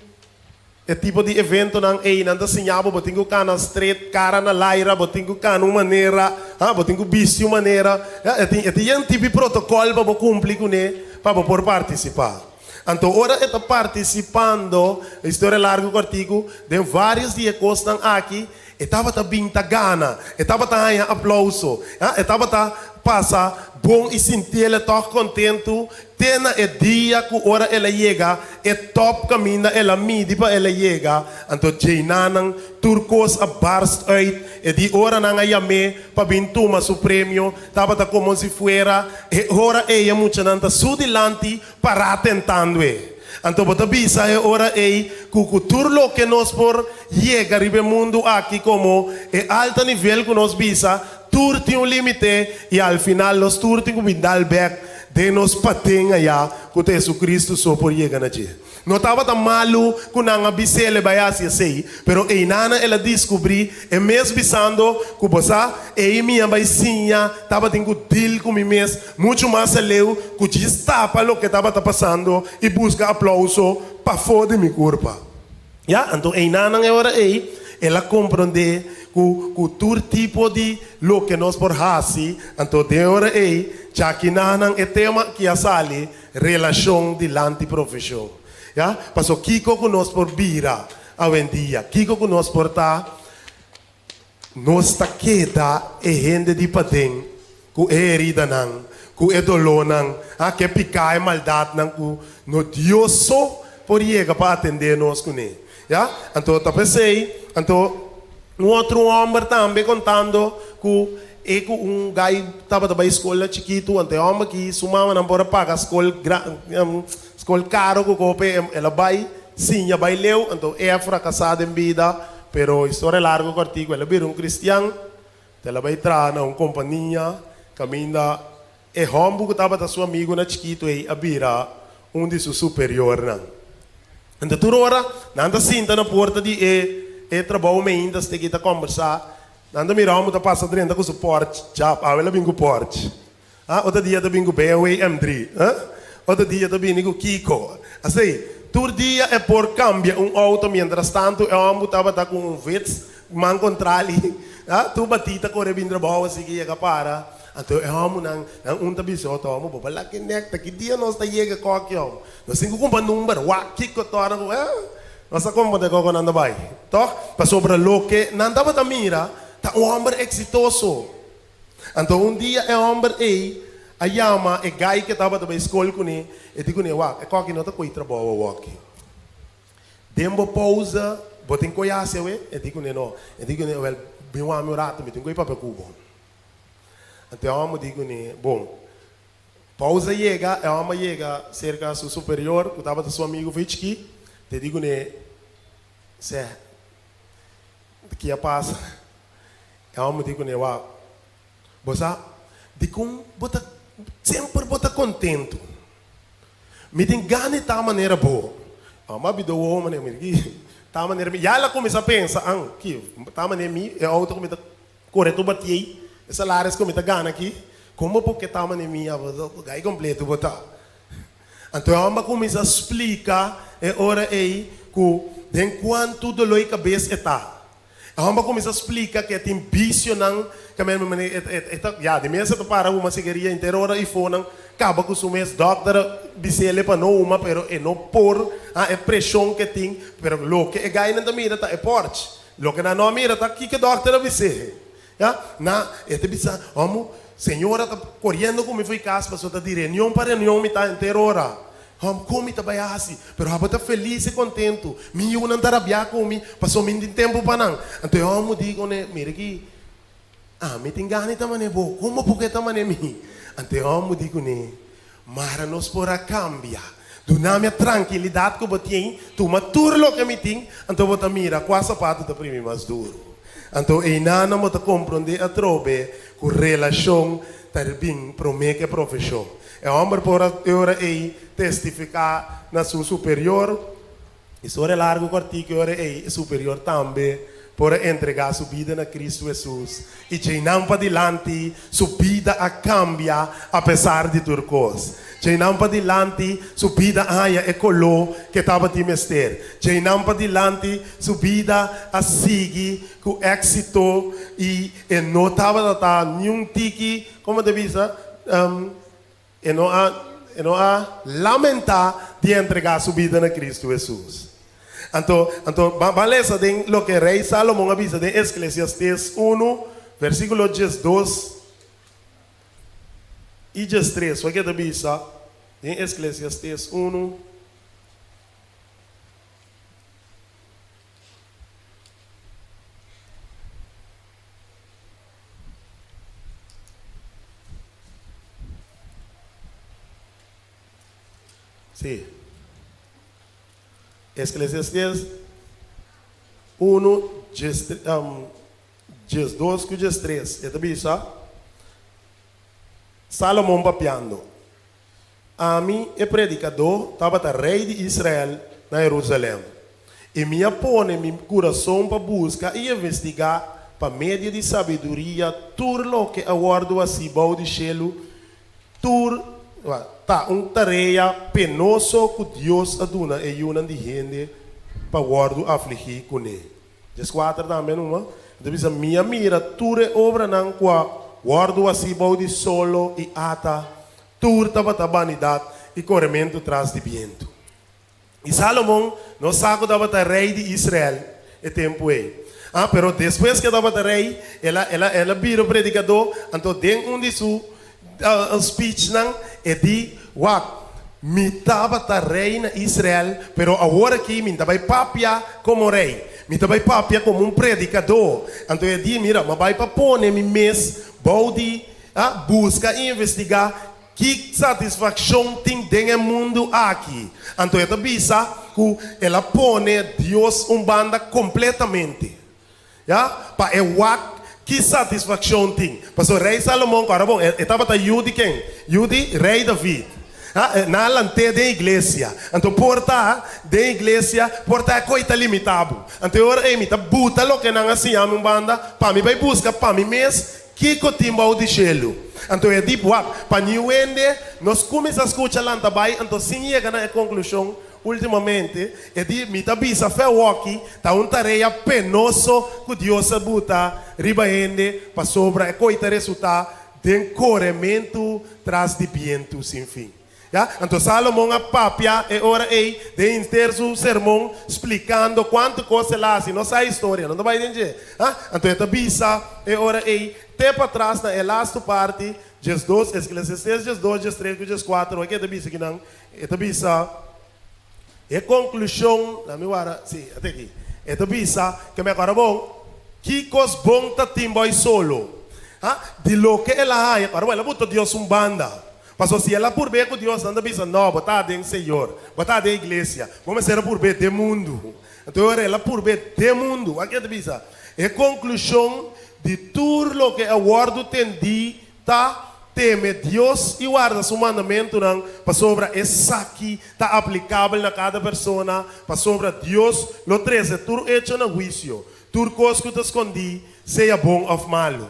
E tipo di eventonan ei nan ta siña bo, bo tin ku kana stret, kara na laira, bo tin ku kana un manera, ha, bo tin ku bisti un manera. Ya, e tin, e tin yen tipi protokòl pa bo kumpli kuné pa bo por partisipá. Anto ora e ta partisipando, e historia largu kòrtiku, den vários di e kosnan aki, E tabata bin ta gana, e tabata haña aplouso, ya, e tabata pasa bon i sintiel e tòg kontentu te na e dia ku ora el a yega e tòp kaminda el a midi pa el a yega. Anto djeinanan tur kos a barst uit, e di ora nan a yam'é pa bin tuma su premio, tabata komo si fuera e ora ei e muchanan ta su dilanti pará tentando e. Anto bo ta bisa e ora ei ku ku tur loke nos por yega riba e mundu aki komo e alta nivel ku nos bisa, tur tin un límite i al final nos tur tin ku bin dal bèk den nos paten ayá ku ta Jesucristo so por yega na dje. No tabata malu ku nan a bis'el e bai hasi esei, pero einanan el a diskubrí e mes bisando ku bo sa, ei mi a bai siña tabatin ku dil ku mi mes muchu mas aleu ku djis tapa loke tabata pasando i buska aplouso pafó di mi kurpa. Ya, anto einanan e ora ei el a komprondé ku ku tur tipo di loke nos por hasi, anto den e ora ei djakinanan e tema aki a sali, Relashon dilanti profeshon. Ya, paso kiko ku nos por bira awendia, kiko ku nos por ta, nos ta keda e hende di paden ku e heridanan, ku e dolónan, ha, ku e piká, e maldatnan ku no Dios so por yega pa atendé nos kuné. Ya, anto ta p'esei, anto un otro hòmber tambe kontando ku e ku un gai tabata bai skol na chikitu, anto e hòmber aki su mamanan por a paga skol gra skol karo ku kope, el a bai siña bai leu, anto e a frakasá den bida, pero historia largu kòrtiku el a bira un kristian, el a bai traha na un kompania kaminda E hòmber ku tabata su amigu na chikitu ei a bira un di su superiornan. Anto tur ora nan ta sinta na porta di e e trabou meinta steki ta kòmbersá, nan ta mira hòmber ta pasa drenta ku su Porsche. Djap, awe el a bin ku Porsche. Ah, otro dia ta bin ku BMW M3. Ah, otro dia ta bini ku kiko. Asei, tur dia e por kambia un outo, mientrastantu e hòmber tabata ku un Vitz man kontrali. Ah, tur batí ta kore bin trabou asiki yega para. Anto e hòmbernan, nan un ta bisa otro hòmber, Bo bala ki nèk, ta ki dia nos ta yega kòki hòmber? Nos tin ku kumpra number, wak kiko tòrna ku eh. Nos ta komprende kon ku nan ta bai, tòg? Pasobra loke nan tabata mira ta un hòmber eksitoso. Anto un dia e hòmber ei a yama e gai ke tabata bai skol kuné, e di kuné, Wak, e kòki no ta ko'i trabou awoki. Den bo pousa, bo tin ko'i hasi awe? E di kuné, No. E di kuné, Wèl, bin wak mi un ratu, mi tin ko'i papia ku bo. Anto e hòmber di kuné, Bon. Pausa yega, e hòmber yega serka su superior, ku tabata su amigu for chikí, te di kuné, Sè, ki a pasa? E hòmber di kuné, Wak, bo sa dikon bo ta semper bo ta kontentu? Mi tin gana di ta manera bo. Hòmber a bida wowo manera mi, ki ta manera mi? Ya el a kuminsá pensa, An, ki ta manera mi, e outo ku mi ta Kore tur batiei e salaris ku mi ta gana aki, komo bo ke ta mane mi abo gai kompleto bo ta? Anto e hòmber a kuminsá splika e ora ei ku den kuantu doló i kabes e ta. E hòmber a kuminsá splika ku e tin bisionan ku e mane e ta ya di mes e ta para huma sigaria henter ora i fonan kaba ku su mes. Dòkter a bis'el pa no huma pero e no por ha e preshon ku e tin pero loke e gainan ta mira ta e pòrch. Loke nan no a mira ta kiko dòkter a bis'é. Ya, na, e ta bisa, Hòmber, señora ta koriendo ku mi fo'i kas pasobra ta di reunion pa reunion mi ta henter ora. Hòmber, kon mi ta bai hasi? Pero abo ta felis i kontentu. Mi yunan ta rabiá ku mi pasobra mi no tin tempu pa nan. Anto e hòmber di kuné, Mira aki, ami tin gana di ta manera bo. Kon bo por ke ta manera mi? Anto e hòmber di kuné, Mara nos por a cambia. Duna mi a trankilidad cu bo tin, tuma tur loke mi tin, anto bo ta mira cua sapato ta primi mas duro. Anto eynana bo ta compronde atrobe cu relacion ta bin prome cu e profesion. E homber por a e ora ey testifica na su superior. Historia largu kòrtiku e ora ei e superior tambe por a entregá su bida na Kristu Hesus i djeinan padilanti su bida a kambia apesar di tur kos. Djeinan padilanti su bida a haña e koló ku e tabatin mester. Djeinan padilanti su bida a sigui ku éksito i e no tabata ta niun tiki, komo ta bisa, E no a e no a lamentá di entregá su bida na Kristu Hesus. Anto, anto ban ban lesa den loke Rei Salomon a bisa den Esklesiastes unu, versíkulo 12 i 13. Wak e ta bisa den Esklesiastes unu. Sí. Eclesiastes 1, 12 ku 13, e ta bisa, Salomon papiando, Ami, e predikadó, tabata rei di Israel na Herusalèm, i mi a pone mi kurason pa buska i investigá pa medio di sabiduria tur loke a wòrdu hasí bou di shelu, tur ta un tarea penoso ku Dios a duna e yunan di hende pa wòrdu afligí kuné. 14 tambe numa, e ta bisa, Mi a mira tur e obranan ku a wòrdu hasí bou di solo i ata Tur tabata banidat i korementu tras di bientu. I Salomon no sa ku tabata rei di Israel e tempu ei. Ah, pero despues ku e tabata rei, el a, el a, el a bira predikadó, anto den un di su speechnan e di, Wak, mi tabata rei na Israel, pero awor aki mi no ta bai papia komo rei, mi ta bai papia komo un predikadó. Anto e di, Mira, mi a bai pa pone mi mes bou di A buska i investigá ki satisfakshon tin den e mundu aki. Anto e ta bisa ku el a pone Dios un banda kompletamente, ya, pa e wak ki satisfakshon tin. Pasobra Rei Salomon, ku ora bon, e tabata yu di ken? Yu di Rei David. A Nan a lant'é den iglesia. Anto por ta den iglesia, por ta e koi ta limitá bo. Anto e ora ei mi ta buta loke nan a siña mi un banda pa mi bai buska pa mi mes Kiko tin bou di shelu? Anto e di, Wak, pa niun hende nos kuminsá skucha lanta bai, anto sin yega na e konklushon últimamente, e di, Mi ta bisa fe awoki, ta un tarea penoso ku Dios a buta riba hende, pasobra e koi ta resultá. den korementu tras di bientu sin fin. Ya, anto Salomon a papia e ora ei den henter su sermon splikando kuantu kos el a hasi. Nos sa e historia, no ta bai den dje. Ha? Anto e ta bisa e ora ei te patras na e lastu parti, 12, Eclesiastes 12, 13 ku 14, wak e ta bisa kinan? E ta bisa e konklushon, laat mi wara, si, ata aki. E ta bisa ke mi akora bon, ki kos bon ta tin boi solo? Ha? Di loke el a haña, ora bon, el a buta Dios un banda. Pasobra si el a purb'é ku Dios, nan ta bisa, No, bo ta den Señor, bo ta den iglesia, bo mester a purb'é den mundu. Anto e ora el a purb'é den mundu. Wak e ta bisa? E konklushon di tur loke a wòrdu tendí ta, teme Dios i warda su mandamentunan, pasobra esaki ta aplikabel na kada persona, pasobra Dios lo trese tur echo na huisio, Tur kos ku ta skondí, sea bon òf malu.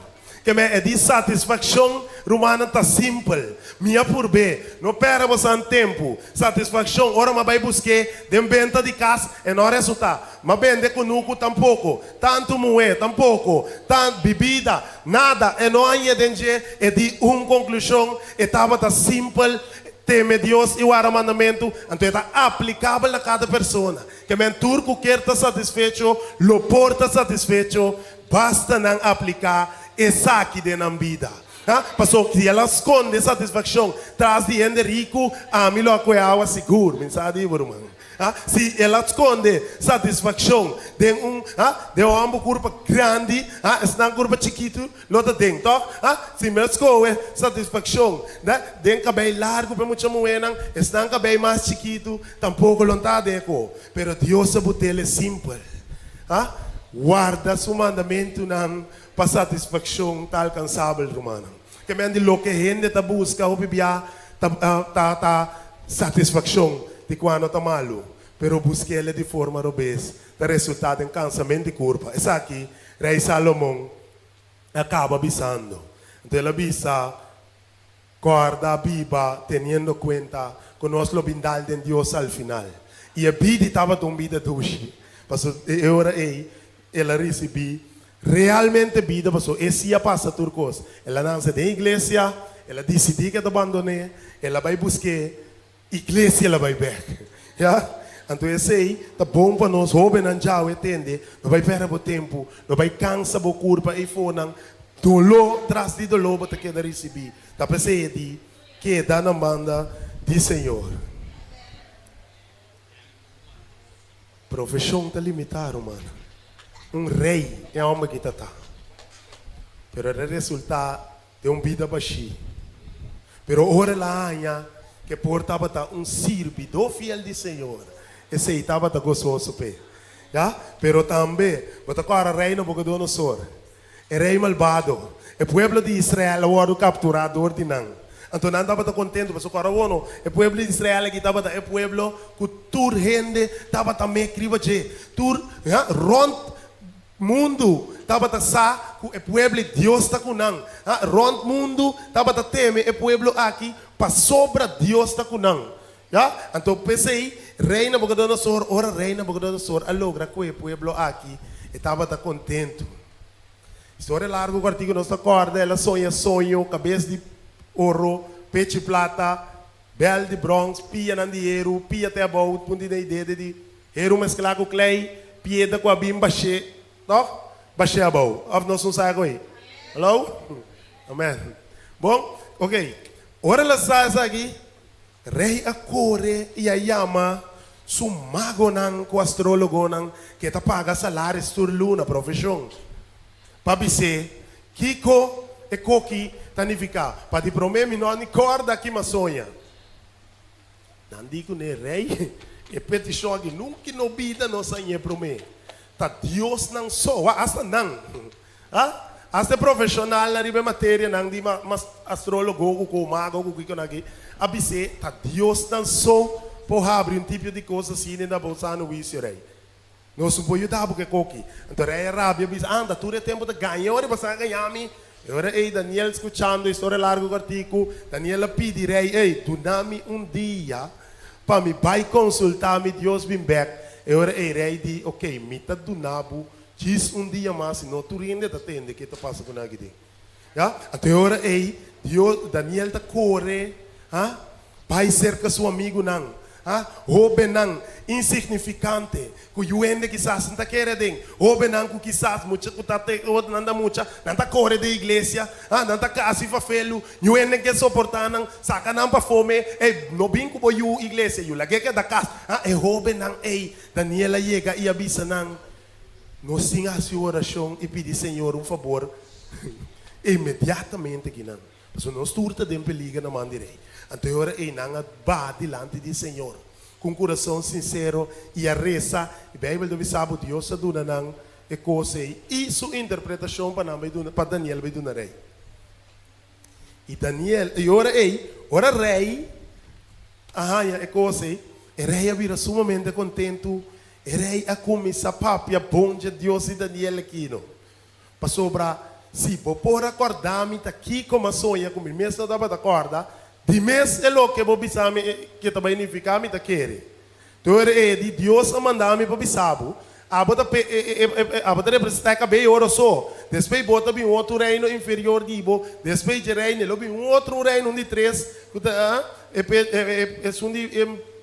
Keme e di satisfakshon, rumannan, ta simpel. Mi a purb'é. No pèrdè bosan tempu. Satisfakshon, ora m'a bai busk'é den benta di kas, e no a resultá. M'a bende kunuku, tampoko. Tantu muhé, tampoko. Tan bibida, nada. E no a hañ'é den dje. E di un konklushon, e tabata simpel, teme Dios i warda mandamentu, anto e ta aplikabel na kada persona. Ke men tur ku kier ta satisfecho lo por ta satisfecho basta nan apliká esaki den nan bida. Ha? Paso si el a skonde satisfakshon tras di hende riku, ami lo a kohe awa sigur. Mi sa di bo, ruman. Ha? Si el a skonde satisfakshon den un, ha, den un hòmber kurpa grandi, ha, esnan kurpa chikitu Lo ta den, tòg? Ha? Si mi a skohe satisfakshon da den kabei largu pa e mucha muhénan, esnan kabei mas chikitu tampoko lo ta den e ko. Pero Dios a but'el e simpel. Ha? Warda su mandamentunan pa satisfakshon ta alkansabel, rumannan. Ke men di loke hende ta buska hopi bia ta ta ta satisfakshon di kua no ta malu, pero busk'el di forma robes ta resultá den kansamento di kurpa. Esaki Rei Salomon a kaba bisando. Anto el a bisa, Kòrda biba teniendo kuenta ku nos lo bin dal den Dios al final. I e bida tabata un bida dushi, pasobra e ora ei el a risibí realmente bida, pasobra e sí a pasa tur kos. El a nanse den iglesia, el a disidí ku e ta bandon'é, el a bai busk'é Iglesia la bai bek. Ya? Anto esei ta bon pa nos hobennan djawe tende, no bai perde bo tempu, no bai kansa bo kurpa eifonan, doló tras di doló bo ta keda risibí. Ta p'esei e di, Keda na banda di Señor. Profeshon ta limitá, rumannan. Un rei e hòmber aki ta ta. Pero el a resultá den un bida bashí. Pero ora el a haña ku e por tabata un sirbidó fiel di Señor, esei tabata gososo p'e. Ya? Pero tambe, bo ta kòrda Rei Nabukodonosor, e rei malbado. E pueblo di Israel a wòrdu kapturá dor di nan. Anto nan tabata kontentu, pasobra kòrda bo no, e pueblo di Israel aki tabata e pueblo ku tur hende tabata mek riba dje. Tur, ya, rònt Mundu tabata sa ku e pueblo di Dios ta ku nan. Ha, rònt mundu tabata teme e pueblo aki pasobra Dios ta ku nan. Ya, anto p'esei Rei Nabukodonosor, ora Rei Nabukodonosor a logra ku e pueblo aki, e tabata kontentu. Historia largu ku artiku nos ta kòrda, el a soña soño, kabes di oro, pechi plata, bèl di bròns, pianan di heru, pia te abou, punti den e dede di Heru mesklá ku klei, piedra ku a bin bash'é, tòg? Bash'é abou. Òf nos no sa ku ei? Hallo? Amèn. Bon, oké. Ora el a sa esaki, rei a kore i a yama su magonan ku astrólogonan ku e ta paga salaris tur luna, profeshon, pa bis'é kiko e koki ta nifiká. Pa di promé mi no a ni kòrda ki mi a soña. Nan di ku ne rei, E petishon aki nunka no bida nos a ñe promé. Ta diosnan so, wak, asta nan, ha, asta e profeshonalnan riba e materianan di mas astrologo ku ku mago ku kiko nan aki, a bis'é, ta diosnan so por habri un tipio di kos asina na bo sano huisio, rei. Nos no por yuda bo ku e koki. Anto rei a rabia a bisa, Anda, tur e tempu ta gaña ora bo sa gaña mi. E ora ei Daniel skuchando e historia largu kòrtiku, Daniel a pidi rei, Ei, duna mi un dia pa mi bai konsultá mi Dios bin bèk. E ora ei rei di, Oké, mi ta duna bo djis un dia mas, sino tur hende ta tende ke ta pasa ku nan aki den. Ya? Anto e ora ei, Dios, Daniel ta kore, ha, bai serka su amigunan, ha, hóbennan insignifikante, ku yu hende kisas no ta kere aden, hóbennan ku kisas mucha ku ta te ora nan ta mucha, nan ta kore den iglesia, ha, nan ta kasi fafelu, yu hende ke soportá nan, saka nan pafó me, ei, no bin ku bo yu iglesia, yu lag'é keda kas, ha, e hóbennan ei, Daniel a yega i a bisa nan, Nos tin hasi orashon i pidi Señor un fabor inmediatamente kinan, pasobra nos tur ta den peliger na man di rei. Anto e ora ei nan a baha dilanti di Señor ku un kurason sinsero i a resa, i Beibel ta bisa bo Dios a duna nan e kos ei i su interpretashon pa nan bai duna, pa Daniel bai duna rei. I Daniel, i ora ei, ora rei a haña e kos ei, e rei a bira sumamente kontentu. E rei a kuminsá papia bon dje Dios di Daniel akino, pasobra si bo por a kòrda mi ta kiko m'a soña ku mi mes no tabata kòrda, di mes e loke bo bisa mi ke ta bai nifiká mi ta kere. Tur e di Dios a manda mi pa bisa bo, abo ta pe abo ta representá e kabei oro so, despues bo ta bin un otro reino inferior di bo, despues dje reino e lo bin un otro reino, un di tres ku ta e pe esun di e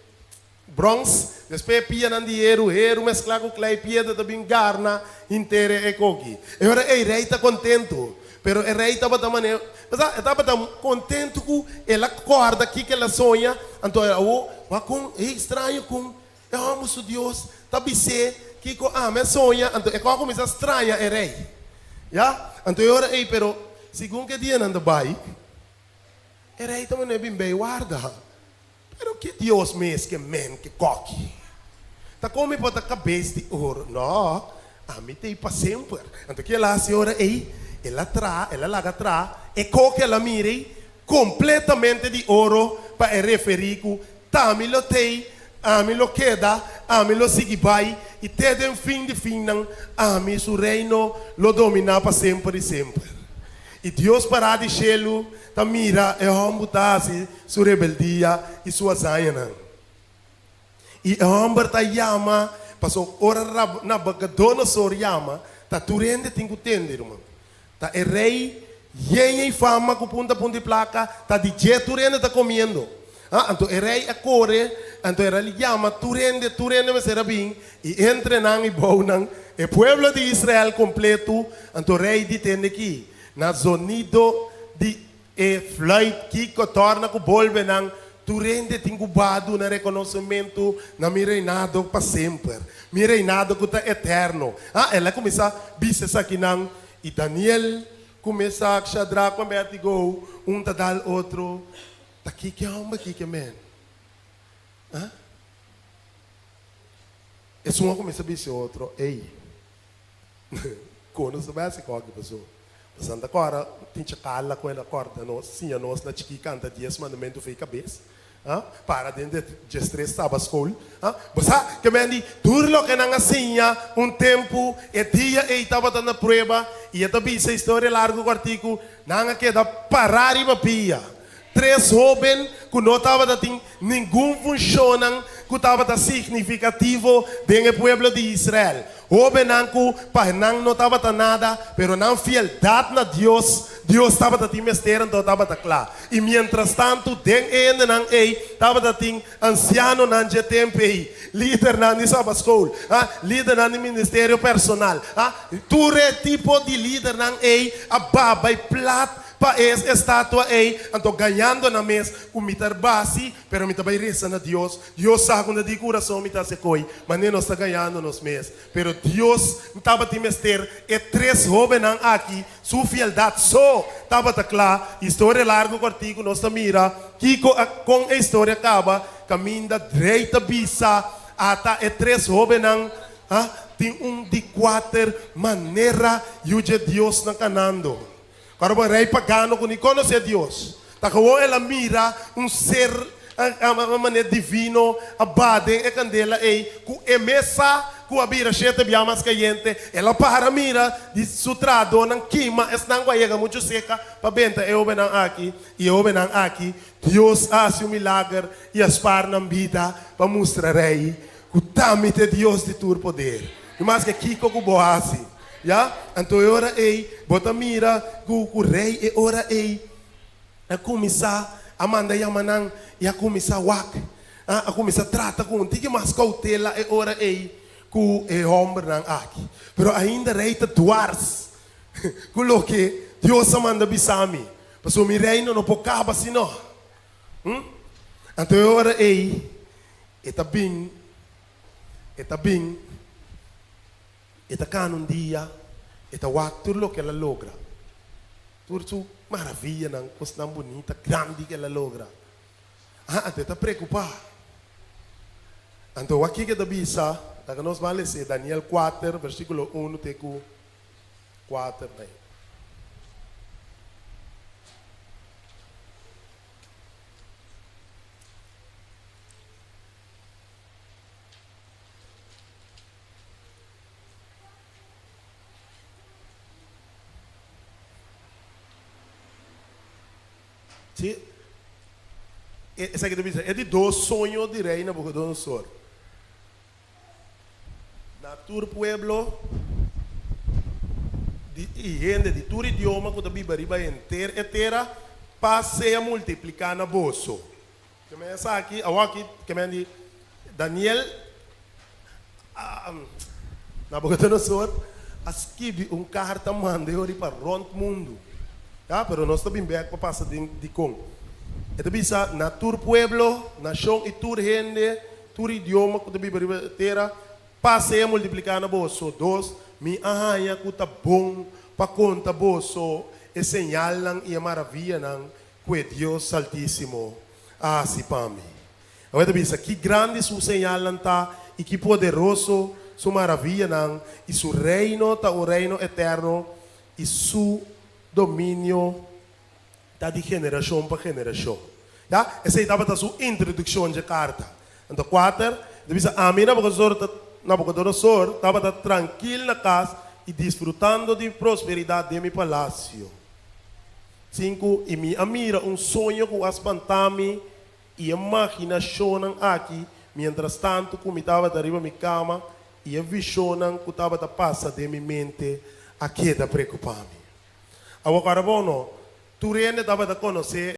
Brons, despues e pianan di heru, heru mesklá ku klei, piedra ta bin garna henter e koki. E ora ei rei ta kontentu. Pero e rei tabata mane, pasá e tabata kontentu ku el a kòrda kiko el a soña, anto awor wak kon e straño kon e hòmber su Dios ta bis'é kiko ami a soña, anto e kò a kuminsá straña e rei. Ya, anto e ora ei, pero segun ku e dianan ta bai, e rei ta mane bin bei warda. Pero ki Dios mes ke men ke koki? Ta kon mi por ta kabes di oro? No, ami t'ei pa semper. Anto ki el a hasi ora ei? El a traha, el a laga traha e koki el a mira ei kompletamente di oro pa e referí ku t'ami lo t'ei, ami lo keda, ami lo sigui bai i te den fin di finnan ami su reino lo dominá pa semper i semper. I Dios pará di shelu ta mira e hòmber ta hasi su rebeldia i su hazañanan. I e hòmber ta yama, pasobra ora Nabucodonosor yama, ta tur hende tin ku tende, ruman. Ta e rei yen ei fama ku punta punta di plaka, ta di dje tur hende ta komiendo. Ha, anto e rei a kore, anto e rei yama tur hende, tur hende mester a bin, i entre nan i bou nan, e pueblo di Israel kompletu, anto rei di tende ki, na zonido di e fluit kiko torna ku bolbe nan, tur hende tin ku ba duna rekonosementu na mi reinado pa semper, mi reinado ku ta eterno. Ha, el a kuminsá bisa esakinan, i Daniel ku Mesak, Shadrak ku Abednego, un ta dal otro. Ta kiko e homber kiko men? Ha? Esun a kuminsá bisa e otro, Ey, kono sa bai hasi koki paso? Pasobra ta kòrda tin chakala ku el a kòrda nos, siña nos na chikí kanta dies mandamentu fei kabes. Ha? Para den de diestres staba skol. Ha? Bo sa ke men di tur loke nan a siña un tempu, e dia ey tabata na prueba i e ta bisa historia largu kòrtiku, nan a keda pará riba pia. Tres hóben ku no tabata tin ningun funshonnan ku tabata signifikativo den e pueblo di Israel. Hóbennan ku pa nan no tabata nada, pero nan fieldat na Dios, Dios tabata tin mester anto tabata kla. I mientrastantu den e hendenan ei tabata tin ansianonan dje tempu ei, lidernan di Sabbatschool, lidernan di ministerio personal, tur e tipo di lidernan ei a baba i plat Pa e estatua ei, anto gañando nan mes ku mi ta basi, pero mi ta bai resa na Dios. Dios sa ku na di kurason mi ta hasi koi, manera nos ta gañando nos mes. Pero Dios tabatin mester e tres hóbennan aki, su fieldat so tabata kla. Historia largu kòrtiku nos ta mira kiko a kon e historia kaba, kaminda rei ta bisa ata e tres hóbennan a tin un di kuater manera yu dje Diosnan kanando. Ora bo rei pagano ku ni konosé Dios, ta gewoon el a mira un ser a manera divino a baha den e kandela ei ku e mes sa ku a bira shete bia mas kayente. El a para mira di su trahadónan kima esnan ku a yega muchu seka pa benta e hóbennan aki. I e hóbennan aki, Dios a hasi un milager i a spar nan bida pa mustra rei ku ta mi ta e Dios di tur poder. I maske kiko ku bo hasi. Ya? Anto e ora ei, bo ta mira ku ku rei e ora ei a kuminsá a manda yama nan i a kuminsá wak, a kuminsá trata ku un tiki mas koutela e ora ei ku e hòmbernan aki. Pero ainda rei ta dwars ku loke Dios a manda bisa mi, pasobra mi reino no por kaba asina. Hm? Anto e ora ei e ta bin, e ta bin, e ta kana un dia, e ta wak tur loke el a logra, tur su maraviyanan, kosnan bunita, grandi ku el a logra. Ah, anto e ta preokupá. Anto wak kiko e ta bisa, laga nos ban les'é Daniel kuater, versíkulo unu te ku kuater. Sí, esaki ta bisa e di dos soño di rei Nabucodonosor. Na tur pueblo di i hende di tur idioma ku ta biba riba henter e tera, pas sea multipliká na boso. Ke men esaki, awor aki ke men di Daniel, Nabucodonosor a skibi un karta manda e ori pa rònt mundu. Ya, pero nos ta bin bèk pa pasa den dikon. E ta bisa, Na tur pueblo, nashon i tur hende, Tur idioma ku ta biba riba e tera, pas sea multipliká na boso. Dos, mi a haña ku ta bon pa konta boso e señalnan i e maravianan ku e Dios Saltísimo a hasi pa mi. Awor e ta bisa, ki grandi su señalnan ta i ki poderoso su maravianan, i su reino ta un reino eterno i su dominio ta di generashon pa generashon. Ya, esei tabata su introdukshon dje karta. Anto kuater, e ta bisa, Ami, Nabukodosor, ta, Nabukodonosor, tabata trankil na kas i disfrutando di prosperidat den mi palasio. Sinku, i mi a mira un soño ku a spantá mi i e maginashonnan aki mientrastantu ku mi tabata riba mi kama i e vishonnan ku tabata pasa den mi mente a keda preokupá mi. Awor kòrda bon no, tur hende tabata konosé.